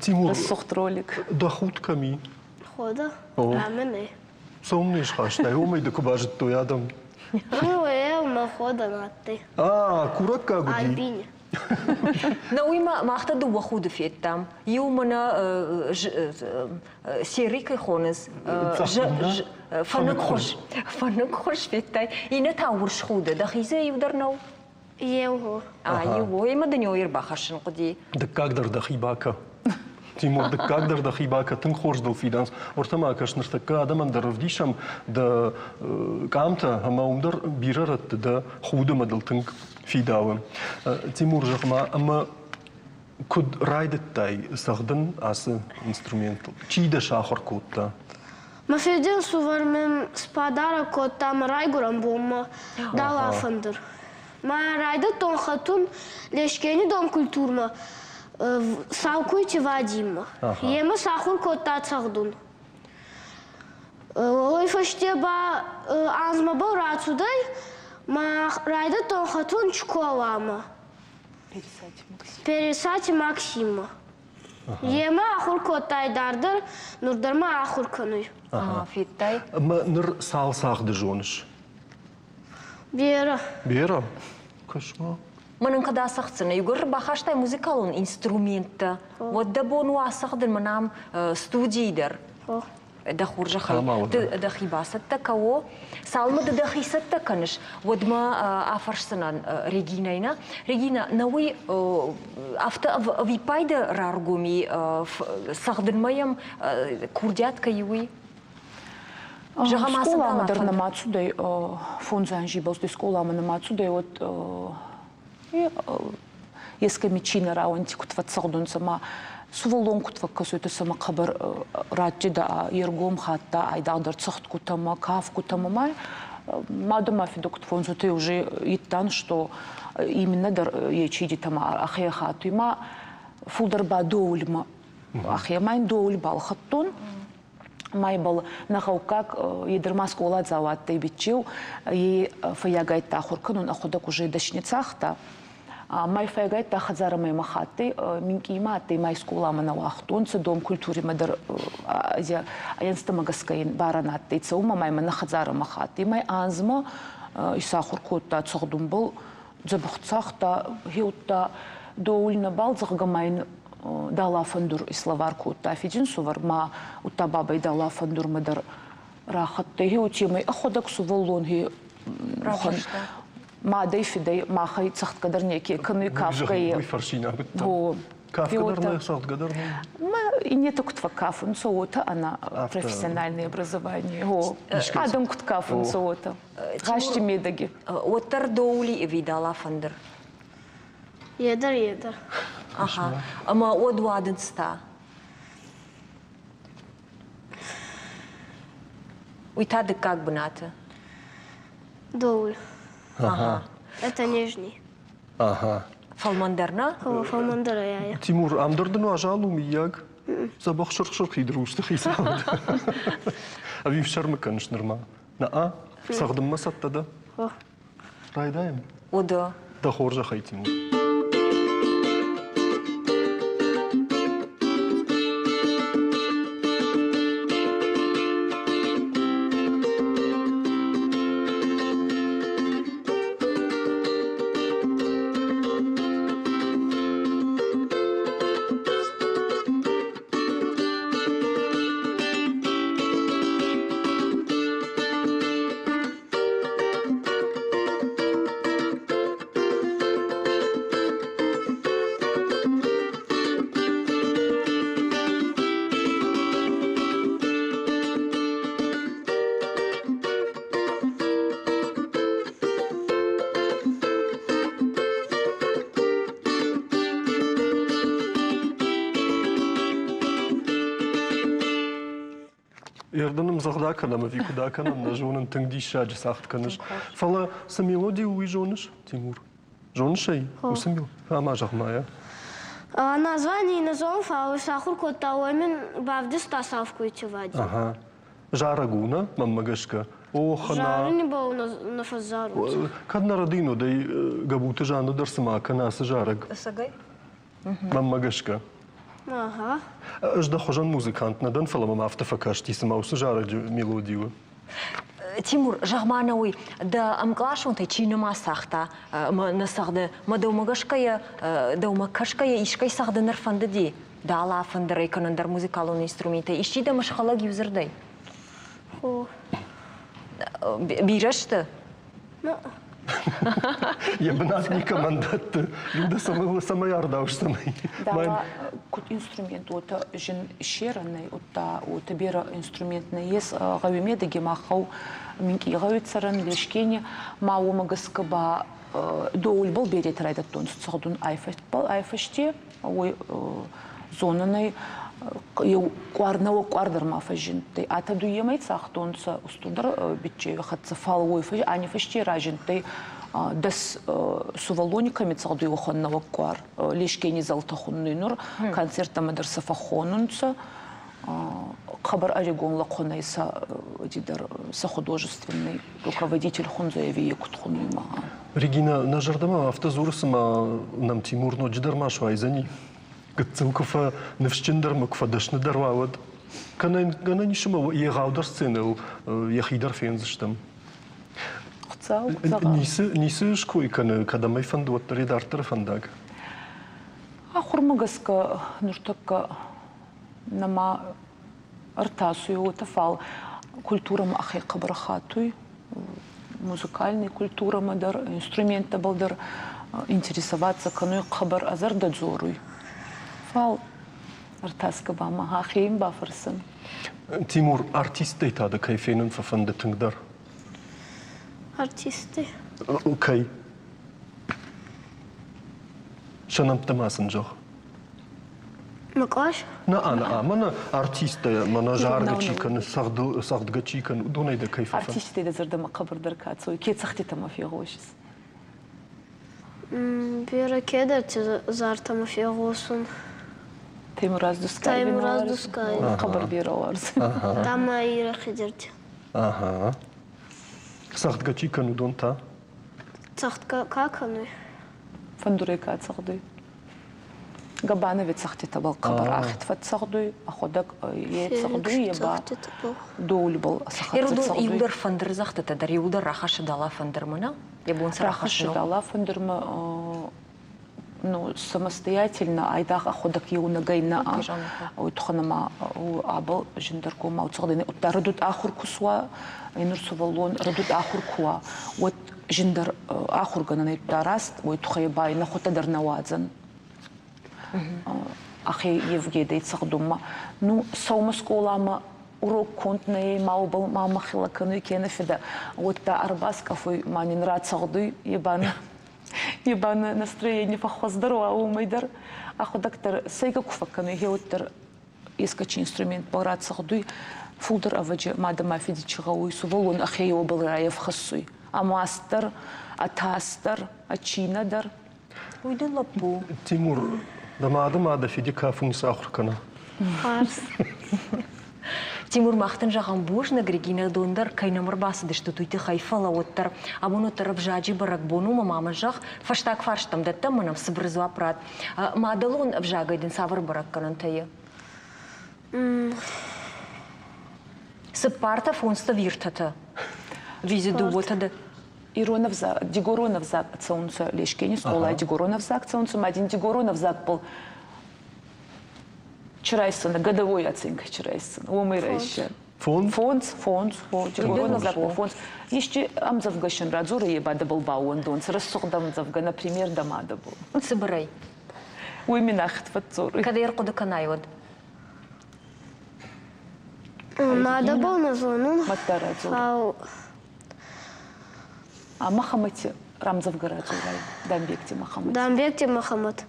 Тимур, Рӕсугъд ролик. Дӕ худ кӕми? Хода. Ӕмӕ нӕ. Цӕуылнӕ не схастай? Уымӕй ды куы базыдтой адӕм. Ну, е, мӕ хода адтӕй. А, курӕггаг уыди? Альбине. Нӕ уый ма мах та дыууӕ худы федтам. Иу мӕнӕ серый кӕй хонынц, фӕныкхуыз. Фӕныкхуыз федтай. Иннӕ та урс худы. Дӕхи дзы иу дӕр нӕу? Еу. А, иу. Ӕмӕ дын еу ӕрбахӕссын хъуыди. Дыккаг дӕр дӕхи бакӕ. Тимур, дыккаг дӕр дӕхи бакӕ, тынг хорз дыл фидӕнц. Уӕртӕ ма кӕс, ныртӕккӕ адӕмӕн дӕр ӕвдисӕм дӕ къамтӕ, ӕмӕ уым дӕр бирӕ рӕтты дӕ худ ӕмӕ дыл тынг фидауы. Тимур, зӕгъ-ма, ӕмӕ куыд райдыдтай цӕгъдын ацы инструментыл? Чи дӕ сахуыр кодта? Мӕ фиди ӕнсувӕр мин спадарӕг кодта мӕ райгурӕн бонмӕ далафӕндыр. Мӕ райдӕдтон хӕтун Лескени дом культурмӕ Саукуйти Вадиммӕ. Емӕ сахур кодта цӕгъдун. Уой фӕсте ба анзмӕбӕл рацудӕй, ма райдӕдтон хӕтун школамӕ. Пересати Максиммӕ. Емӕ ахур кодта идарддӕр, нур дӕр ма ахур кӕнуй. Федтай? Ӕмӕ ныр цал цагъды зоныс? Берӕ. Берӕ? Кӕс-ма. Мӕнӕн кӕд ацӕгъддзӕнӕ, иугӕр бахастай музыкалон инструменттӕ, уӕд дӕ бон у ацӕгъдын мӕнӕ ам студийы дӕр. Дӕ хорзӕхӕй, ды дӕхи бацӕттӕ кӕуо. Цалынмӕ ды дӕхи цӕттӕ кӕныс, уӕдмӕ афӕрсдзынӕн Регинӕй нӕ. Регина, нӕ уый афтӕ ӕвиппайды раргоми цӕгъдынмӕ йӕм курдиат кӕй уый? Зӕгъӕм, скъоламӕ дӕр нӕма цудӕй, фондз анзи бӕлцти скъоламӕ нӕма цудӕй, уӕд ескӕми чи нӕ рауӕнти куд фӕццӕгъдунцӕ ма сувӕллон куд фӕккӕсуйтӕ сӕмӕ хъӕбӕр радтидӕ ергом хатта айдагъдӕр цӕгъдгутӕмӕ, кафгутӕмӕ ма мадӕ ма фидӕ куд фондзутӕй уже иттан, что именно дӕр ечидитӕмӕ ӕхе хатуй ма фулдӕр ба доулмӕ ӕхемӕ ин доул балхӕдтон. Ма ибӕл нӕ гъӕуккаг е дӕр ма скъоладзау адтӕй биччеу, е фӕййагайдта ахур кӕнун, ӕхуӕдӕг уже дӕсни цагъта. Ма фӕййагайдта хӕдзарӕмӕ имӕ хаттӕй, минкъий ма адтӕй, ма скъоламӕ нӕ уагътонцӕ, дом культуримӕ дӕр ӕнзтӕмӕ гӕсгӕ ин барӕ нӕ адтӕй цӕунмӕ, ма имӕ нӕ хӕдзарӕмӕ хаттӕй. Ма анзмӕ исахур кодта цӕгъдунбӕл, дзӕбӕх цагъта, хеудта. Доул нӕбал зӕгъгӕ ма ин дала фӕндур иславар кодта фидинсувӕр ма удта бабӕй дала фӕндурмӕ дӕр рахаттӕй. Гье уотемӕй ӕхуӕдӕг сувӕллон гье мадӕй фидӕй махӕй цӕгъдгӕ дӕр неке кӕнуй кафгӕй. Уый фӕрсинаг уыдтӕн. Кафгӕ дӕр нӕ, цӕгъдгӕ дӕр нӕ? Ма иннетӕ куд фӕккафунцӕ, уотӕ ӕнӕ профессиональное образование. Гъо, адӕм куд кафунцӕ, уотӕ. Гъазти медӕги. Уӕддӕр доули ӕви дала фӕндыр? Е дӕр, е дӕр. Аха. Ӕма уӕд уадындз та? Уый та дыккаг бынаты. Доуль. Ага. Это нижний. Ага. Фӕлмӕндӕр нӕ? Фӕлмӕндӕр ӕй. Тимур, ам дӕр дын уазал у, мыййаг? Дзӕбӕх сырх-сырхид русты хицау. Ӕви фсӕрмы кӕныс нырма? На-а? Цӕгъдынмӕ цӕттӕ дӕ? Райдайӕм? О, да. Дӕ хорзӕхӕй, Тимур. Ердын ӕмдзӕгъд акӕнӕм ӕви куыд акӕнӕм, нӕ зонын, тынг диссаджы цагъд кӕныс. Фӕлӕ цы мелоди у, уый зоныс, Тимур? Зоныс ӕй? Уыцы мел? Ама зӕгъ-ма йӕ. Название не зонын, фӕлӕ сахуыр кодта, уый мын бавдыста Савкуйты Вадим. Ага. Зарӕг у, нӕ, мӕнмӕ гӕсгӕ? Ох, на. Зарыны бау нӕ фӕзарут. Кӕд нӕ рӕдийын, уӕд ӕй Гӕбуты Жанна дӕр цыма кӕны ацы зарӕг. Ӕцӕгӕй? Мӕнмӕ гӕсгӕ. Ага. Ӕз дӕ хуызӕн музыкант нӕ дӕн, фӕлӕ мӕм афтӕ фӕкасти, цыма уыцы зарӕджы мелоди у. Тимур, зӕгъ-ма нӕ уый, дӕ ӕмкъласонтӕй чи нӕма цагъта ӕмӕ нӕ цӕгъды, мӕ дӕумӕ гӕсгӕйӕ, дӕумӕ кӕсгӕйӕ искӕй цӕгъдын ӕрфӕндыди? Дала фӕндырӕй кӕнӕ ӕндӕр музыкалон инструментӕй исчи дӕм схӕлӕг иу дзырдӕй? Хо. Бирӕ сты? Йӕ бынат никӕмӕн дӕтты. Люда цӕмӕй ардауыс, цӕмӕй? Дала куд инструмент уотӕ зин иссерӕн удта уотӕ берӕ инструмент нӕййес гъӕуи медӕги мах гъӕу минкъий гъӕуи цӕрӕн Лескени ма уомӕ гӕсгӕ ба доулбӕл беретӕ райдӕдтонцӕ цӕгъдун айфӕсте уой зонунӕй еу къуар нӕуӕг къуар дӕр ма фӕззиндтӕй. Атӕ дуйемӕй цагътонцӕ устурдӕр биччеуи хӕццӕ, фал уой ани фӕсте разиндтӕй дӕс сувӕллони кӕми цӕгъдуй уӕхӕн нӕуӕг къуар. Лескени зӕлтӕ хуннуй нур, концерттӕмӕ дӕр сӕ фӕххонунцӕ. Хъӕбӕр ӕригон лӕхъуӕнӕй сӕ дӕр сӕ художественный руководитель Хунзаеви куд хуннуй ма. Регина, нӕ зӕрдӕмӕ афтӕ дзуры, цыма нӕм Тимур ноджыдӕр ма суайдзӕни. Гыццыл куы фӕныфсджындӕр ӕмӕ куы фӕдӕсныдӕр уа, уӕд гӕнӕн ис ӕмӕ егъаудӕр сценӕйыл йӕхи дӕр фендзыстӕм. Хуыцау, Ницы, ницы ской кӕны, кӕдӕм ӕй фӕнды, уӕддӕр йӕ дарддӕры фӕндаг. Ахуырмӕ гӕсгӕ ныртӕккӕ нӕма ӕртасуй уотӕ, фал культурӕмӕ ӕхе хъӕбӕр хатуй. Музыкальной культурӕмӕ дӕр, инструменттӕбӕл дӕр интересоваться кӕнуй, хъӕбӕр ӕзӕрдӕ дзоруй. Фал ӕртасгӕ ба ма ӕхе ин бафӕрсӕн. Тимур, артисттӕй та дӕ кӕй фенын фӕфӕнды тынгдӕр? Артисты. Кӕй? Сӕ нӕмттӕ ма сын зӕгъ. Мӕ кълас? Нӕ, нӕ, мӕнӕ артисттӕ, мӕнӕ заргӕ чи кӕны, цӕгъдгӕ чи кӕны, уыдонӕй дӕ кӕй фӕфӕнды? Артисттӕй дӕ зӕрдӕмӕ хъӕбӕрдӕр ка цӕуй, ке цӕгъдтитӕмӕ фегъосис? Берӕ кедӕрти зартӕмӕ фегъосун. Таймураз Дускаеви Таймураз Дускаеви. Хъӕбӕр берӕ уарзун. Тама Ирӕхидерти. Ага. Цӕгъдгӕ чи кӕны, уыдон та? Цӕгъдгӕ ка кӕнуй? Фӕндурӕй ка цӕгъдуй? Габанови цӕгъдтитӕбӕл хъӕбӕр ахид фӕццӕгъдуй, ӕхуӕдӕг е цӕгъдуй, е ба доулбӕл сӕхӕццӕ цӕгъдуй. Иудӕр фӕндырдзӕгъдтытӕ дӕр иудӕр рахӕссы дала фӕндырмӕ, нӕ? Йӕ бон цы рахӕссы дала фӕндырмӕ. ну, самостоятельно айдагъ ӕхуӕдӕг еунӕгӕй нӕ уой туххӕн ӕма абал зиндӕргомау цӕгъдӕн удта рӕдуд ахур ку суа, нур сувӕллон рӕдуд ахур ку уа, уӕд зиндӕр ахургӕнӕн удта раст, уой туххӕй ба ин ӕхуӕдтӕ дӕр нӕ уадзӕн. Ӕхе евгедӕй цӕгъдунмӕ. Ну, сӕумӕ скъоламӕ урок конд нӕй, ма уобӕл ма мӕхелӕ кӕнуй кенӕ федӕ, уӕдта ӕрбаскъӕфуй ма нин рацӕгъдуй, е ба е ба настроение фӕххуӕздӕр уа уомӕй дӕр. Ӕхуӕдӕг дӕр сӕйгӕ ку фӕккӕнуй, гъеуӕддӕр ескӕци инструментбӕл рацӕгъдуй, фулдӕр ӕвӕджи мадӕ ма фиди чи гъӕуй, сувӕллон ӕхе уобӕл райефхӕссуй. Ӕма ас дӕр, ӕ тас дӕр, ӕ чинӕ дӕр. Уый дын лӕппу. Тимур, дӕ мады ма дӕ фиди кафун сахур кӕна. Хуарз. Тимур, мах дын зӕгъӕм бузныг, Регинӕ дон дӕр кӕй нӕм ӕрбацыдыстут, уый тыххӕй, фӕлӕ уӕддӕр абон уӕддӕр ӕвзаджы бӕрӕгбон у, мӕ мамӕ зӕгъ, фӕстаг фарстӕм дӕттӕм, мӕнӕм цыбыр дзуапп ратт. Мадӕлон ӕвзагӕй дын цавӕр бӕрӕггӕнӕнтӕ и? Цыппартӕ, фондзтӕ, виртӕтӕ. Визи дыууӕтӕ дӕ. Ирон ӕвзаг, дигорон ӕвзаг цӕунцӕ Лескени скъолай дигорон ӕвзаг цӕунцӕ, ма дин дигорон ӕвзагбӕл чырайсӕн, годовой оценка чырайсӕн, уомӕй райсӕн. Фондз? Фондз, фондз, дигорон ӕвзагбӕл фондз. Исчи ӕмдзӕвгӕ радзоры е ба дӕбӕл баууӕндонцӕ, рӕсугъд ӕмдзӕвгӕ, например, дӕ мадӕбӕл. Цыбырӕй. Уый мин ахид фӕдздзоруй. Кӕд ӕрхъуыды кӕнай, уӕд? Мадӕбӕл нӕ зонун, Мадта радзор. Фал А Мӕхӕмӕти рамдзӕвгӕ радзорай, Дамбегти Мӕхӕмӕт. Дамбегти Мӕхӕмӕт.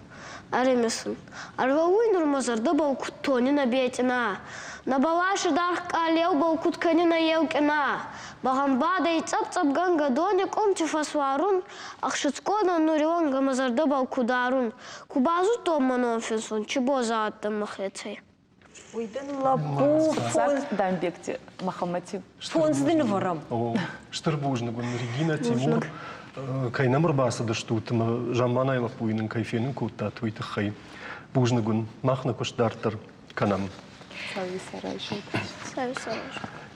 Ӕримисун. Ӕрвӕууй нур мӕ зӕрдӕбӕл куд тонина бетъина, Нӕ бӕласи даргъ къалеубӕл куд кӕнина еу къина. Бӕгъӕнбадӕй цъӕпп-цъӕпгӕнгӕ дони къумти фӕсуарун, Ӕхсицгонӕн нуриуӕнгӕ мӕ зӕрдӕбӕл ку дарун. Ку базудтон мӕ ном финсун, чи бозӕ адтӕн мӕхецӕй. Уый дын лӕппу фондз Дамбегти Мӕхӕмӕти. Фондз дын ӕвӕрӕм. Стыр бузныг уын, Регина, Тимур, кӕй нӕм ӕрбацыдыстут ӕмӕ замманай лӕппуйы нын кӕй фенын кодтат, уый тыххӕй. Бузныг уын. Мах нӕ куыст дарддӕр кӕнӕм.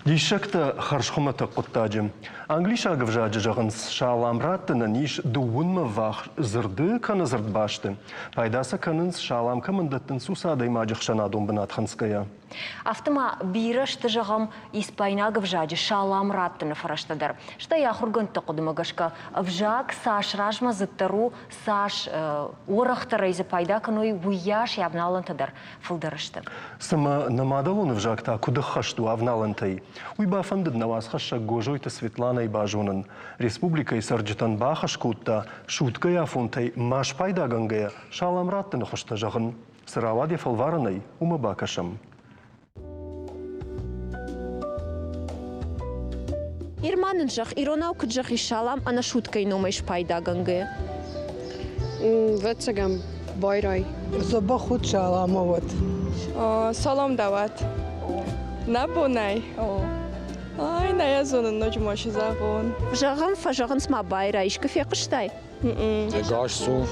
Диссӕгтӕ хӕрзхуымӕтӕг хъуыддаджы. Англисаг ӕвзаджы зӕгъынц, салам раттынӕн ис дыууынмӕ ввахс дзырды кӕнӕ дзырдбасты. Пайда сӕ кӕнынц, салам кӕмӕн дӕттынц, уыцы адӕймаджы хсӕнадон бынат хынцгӕйӕ. Афтӕ ма бирӕ сты, зӕгъӕм, испайнаг ӕвзаджы салам раттыны фӕрӕзтӕ дӕр. Стӕй ахуыргӕндты хъуыдымӕ гӕсгӕ, ӕвзаг цас размӕдзыддӕр у, цас уӕрӕхдӕрӕй дзы пайда кӕной, уыйас йӕ авналӕнтӕ дӕр фылдӕр сты. Цымӕ нӕ мадӕлон ӕвзаг та куыд ӕххӕст у авналӕнтӕй? Уый бафӕндыд нӕ уацхӕссӕг Гозойты Светланӕйы базонын. Республикӕйы цӕрджытӕн бахӕс кодта суткӕйы афонтӕй ма спайдагӕнгӕйӕ салам раттыны хуызтӕ зӕгъын. Цы рауад йӕ фӕлварӕнӕй, уымӕ бакӕсӕм. Ирма нын зӕгъ, иронау куыд зӕгъис салам ӕнӕ суткӕйы номӕй спайдагӕнгӕйӕ? Вӕццӕгӕн, байрай. Дзӕбӕх уыд салам уӕд. Салам дӕуӕт. Нӕ бонӕй. Ай, нӕ йӕ зонын, ноджы ма цы зӕгъон. Зӕгъӕм, фӕзӕгъынц ма байрай, искуы фехъуыстай? Ӕгас цу.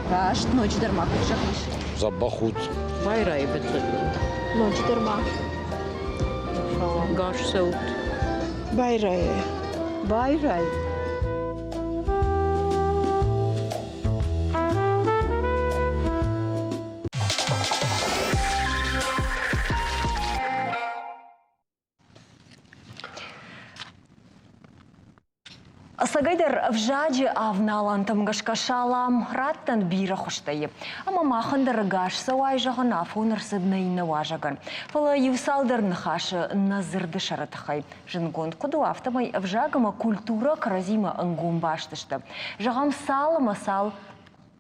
Раст, ноджыдӕр ма куыд зӕгъис? Дзӕбӕх ут. Байрайы быццӕгӕн. Ноджыдӕр ма. Гас цӕут. Байрай. Байрай. Ӕцӕгӕйдӕр ӕвзаджы авналӕнтӕм гӕсгӕ салам раттӕн бирӕ хуызтӕй. Ӕмӕ махӕн дӕр ӕгас цӕуай зӕгъын афон ӕрцыд нӕ иннӕ уазӕгӕн. Фӕлӕ иу цалдӕр ныхасы нӕ дзырды сӕры тыххӕй. Зындгонд куыд у, афтӕмӕй ӕвзаг ӕмӕ культурӕ кӕрӕдзимӕ ӕнгом баст сты. Зӕгъӕм, цал ӕмӕ цал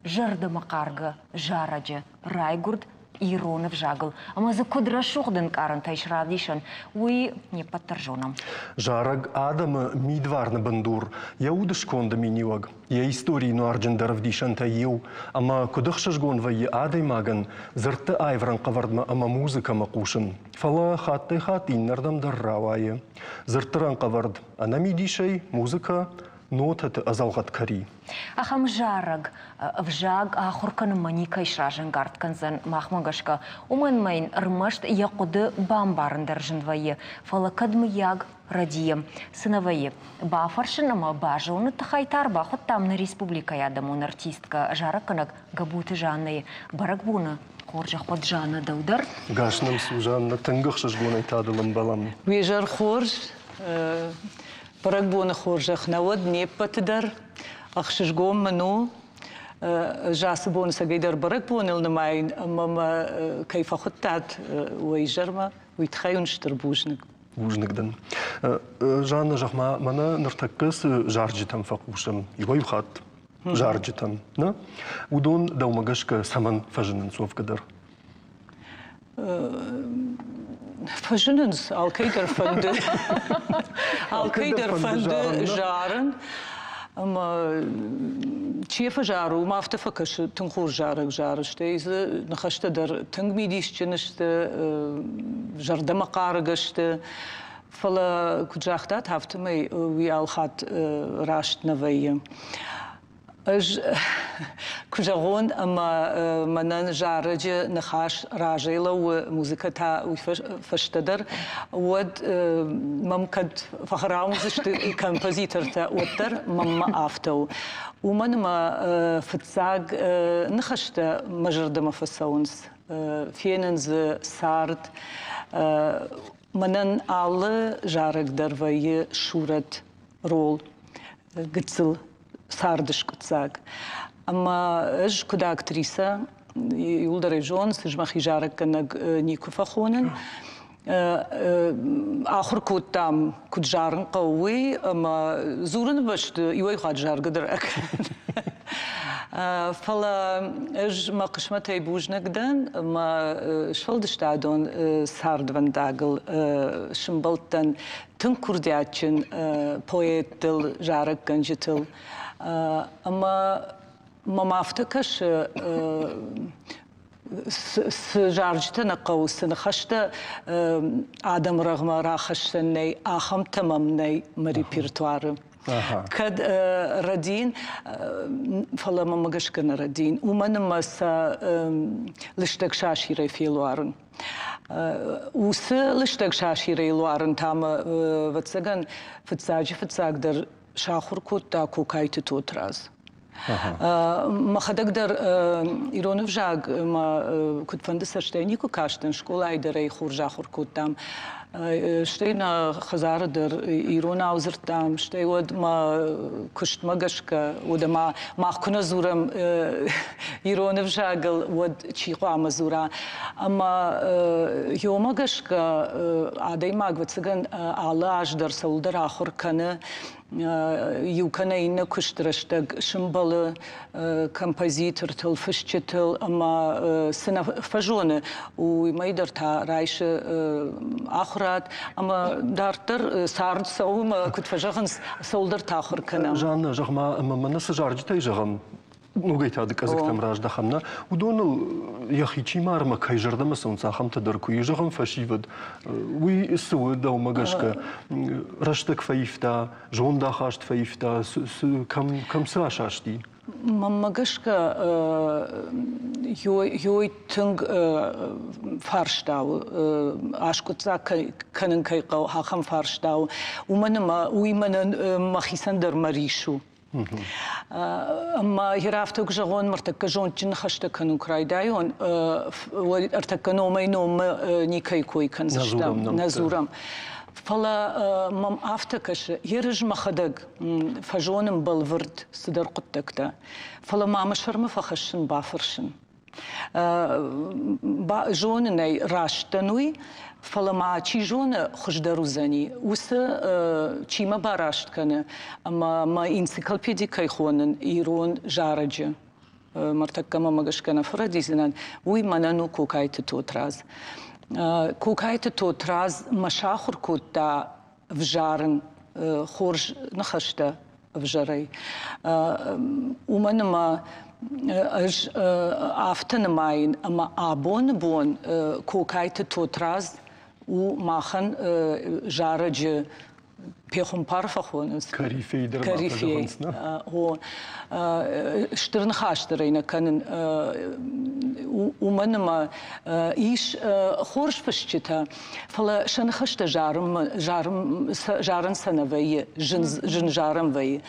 зӕрдӕмӕхъаргӕ зарӕджы райгуырд ирон ӕвзагыл ӕмӕ дзы куыд рӕсугъд ӕнкъарӕнтӕ ис равдисӕн, уый не ппӕт дӕр зонӕм. Зарӕг адӕмы мидварны бындур, йӕ удысконды миниуӕг, йӕ историйы нуарджындӕр ӕвдисӕнтӕй иу, ӕмӕ куыд ӕхсызгон вӕййы адӕймагӕн дзырдты аив рӕнхъӕвӕрдмӕ ӕмӕ музыкӕмӕ хъусын. Фӕлӕ хаттӕй-хатт иннӕрдӕм дӕр рауайы. Дзырдты рӕнхъӕвӕрд ӕнӕмидисӕй, музыкӕ. Нотӕты ӕдзӕлгъӕд кӕри. Ахӕм зарӕг ӕвзаг ахуыр кӕнынмӕ никӕй сразӕнгард кӕндзӕн махмӕ гӕсгӕ. Уымӕн ма йын ӕрмӕст йӕ хъуыды бамбарын дӕр зын вӕййы, фӕлӕ кӕд мыййаг рӕдийӕм, цы нӕ вӕййы. Бафӕрсын ӕмӕ базоныны тыххӕй та ӕрбахуыдтам нӕ республикӕйы адӕмон артисткӕ, зарӕггӕнӕг Габуты Жаннӕйы бӕрӕгбоны хорзӕх уӕд Жаннӕ дӕу дӕр. Гас нӕм цу, Жаннӕ, тынг ӕхсызгонӕй та дыл ӕмбӕлӕм. Уе зӕр хорз, бӕрӕгбоны хорзӕх нӕ уӕд не ппӕты дӕр. Ӕхсызгон мын у, ӕз ацы бон цӕгӕйдӕр бӕрӕгбоныл нымайын ӕмӕ мӕ кӕй фӕхуыдтат уӕ изӕрмӕ, уый тыххӕй уын стыр бузныг. Бузныг дын. Жанна, зӕгъ-ма, мӕнӕ ныртӕккӕ цы зарджытӕм фӕхъусӕм, иуӕй-иу хатт зарджытӕм, нӕ? Уыдон дӕумӕ гӕсгӕ цӕмӕн фӕзынынц уӕвгӕ дӕр? Фӕзынынц, алкӕй дӕр фӕнды. Алкӕй дӕр фӕнды зарын. Ӕмӕ чи фӕзары, уымӕ афтӕ фӕкӕсы, тынг хорз зарӕг зары, стӕй дзы ныхӕстӕ дӕр тынг мидисджын сты, зӕрдӕмӕ хъаргӕ сты. Фӕлӕ, куыд загътат, афтӕмӕй уый алхатт раст нӕ вӕййы. Ӕз куы зӕгъон, ӕмӕ мӕнӕн зарӕджы ныхас разӕй лӕууы, музыкӕ та уый фӕстӕдӕр, уӕд мӕм кӕд фӕхӕрам уыдзысты композитортӕ, уӕддӕр мӕнмӕ афтӕ у. Уымӕн ӕмӕ фыццаг ныхӕстӕ мӕ зӕрдӕмӕ фӕцӕуынц. Фенын дзы цард. Мӕнӕн алы зарӕг дӕр вӕййы сурӕт, рол, гыццыл царды скъуыддзаг. Ӕмӕ ӕз куыд актрисӕ, иуылдӕр ӕй зонынц, ӕз мӕхи зарӕггӕнӕг никуы фӕхонын. Ахуыр кодтам, куыд зарын хъӕуы, уый, ӕмӕ дзурыны бӕсты иуӕй хатт заргӕ дӕр акӕнын. Фӕлӕ ӕз мӕ хъысмӕтӕй бузныг дӕн, мӕ сфӕлдыстадон цардвӕндагыл сымбӕлдтӕн тынг курдиатджын поэттыл, зарӕггӕнджытыл. Ӕмӕ мӕм афтӕ кӕсы, цы зарджытӕ нӕ хъӕуы, цы ныхӕстӕ адӕмы рӕгъмӕ рахӕссӕн нӕй, ахӕмтӕ мӕм нӕй мӕ репертуары. Кӕд рӕдийын, фӕлӕ мӕм гӕсгӕ нӕ рӕдийын, уымӕн ӕмӕ сӕ лыстӕг сасирӕй фелуарын. Уыцы лыстӕг сасирӕй луарын та мӕ, ӕвӕццӕгӕн, фыццаджы-фыццагдӕр сахуыр кодта Кокайты Тотрадз. Мӕхӕдӕг дӕр ирон ӕвзаг мӕ куыдфӕнды цӕстӕй никуы кастӕн, скъолайы дӕр ӕй хорз ахуыр кодтам. Стӕй нӕ хӕдзары дӕр иронау дзырдтам, стӕй уӕд мӕ куыстмӕ гӕсгӕ, уӕдӕ ма мах куы нӕ дзурӕм ирон ӕвзагыл, уӕд чи хъуамӕ дзура. Ӕмӕ йомӕ гӕсгӕ адӕймаг, ӕвӕццӕгӕн, алы аз дӕр цӕуылдӕр ахуыр кӕны, иу кӕнӕ иннӕ куысты рӕстӕг сымбӕлы композитортыл, фысджытыл ӕмӕ цы нӕ фӕзоны, уымӕй дӕр та райсы ахуырад ӕмӕ дарддӕр цард цӕуы ӕмӕ куыд фӕзӕгъынц, цӕуылдӕр та ахуыр кӕнӕм. Жанна, зӕгъ-ма, ӕмӕ мӕнӕ цы зарджытӕй зӕгъӕм, ногӕй та дыкъӕдзыгтӕм раздӕхӕм, нӕ? Уыдоныл йӕхи чи мармӕ, кӕй зӕрдӕмӕ цӕуынц, ахӕмтӕ дӕр куы и, зӕгъӕм, фӕсивӕд. Уый цы у дӕумӕ гӕсгӕ? Рӕстӕг фӕивта, зондахаст фӕивта, кӕм, кӕм цы асасти? Мӕнмӕ гӕсгӕ, ёй тынг фарста у, аскъуыддзаг кӕнын кӕй хъӕуы, ахӕм фарста у. Уымӕн ӕмӕ уый мӕнӕн мӕхицӕн дӕр мӕ рис у. Ӕмӕ афтӕ куы зӕгъон, ныртӕккӕ зондджын ныхӕстӕ кӕнын куы райдайон, уӕд ӕртӕккӕ номӕй-номмӕ никӕй кой кӕндзыстӕм, нӕ дзурӕм. Фӕлӕ мӕм афтӕ кӕсы, ерыс мӕхӕдӕг фӕзонын бӕлвырд цыдӕр хъуыддӕгтӕ, фӕлӕ ма мӕ сӕрмӕ фӕхӕссын бафӕрсын. Зонын ӕй, раст дӕн уый, фӕлӕ ма чи зоны, хуыздӕр уыдзӕни. Уыцы чи мӕ бараст кӕны ӕмӕ мӕ энциклопеди кӕй хонын ирон зарӕджы, мӕртӕккӕ мӕ гӕсгӕ нӕ фӕрӕдидзынӕн, уый мӕнӕн у Кокайты Тотрадз. Кокайты Тотрадз мӕ сахуыр кодта взарын хорз ныхӕстӕ ӕвзӕрӕй. Уымӕн ӕмӕ ӕз афтӕ нымайын, ӕмӕ абоны бон Кокайты Тотрадз у махӕн зарӕджы. Пехуымпар фӕхонынц. Корифей дӕр Корифей. О, стыр ныхас дӕр ӕй нӕ кӕнын, уымӕн ӕмӕ ис хорз фысджытӕ, фӕлӕ сӕ ныхӕстӕ зарын сӕ нӕ вӕййы, зын зарӕн вӕййы.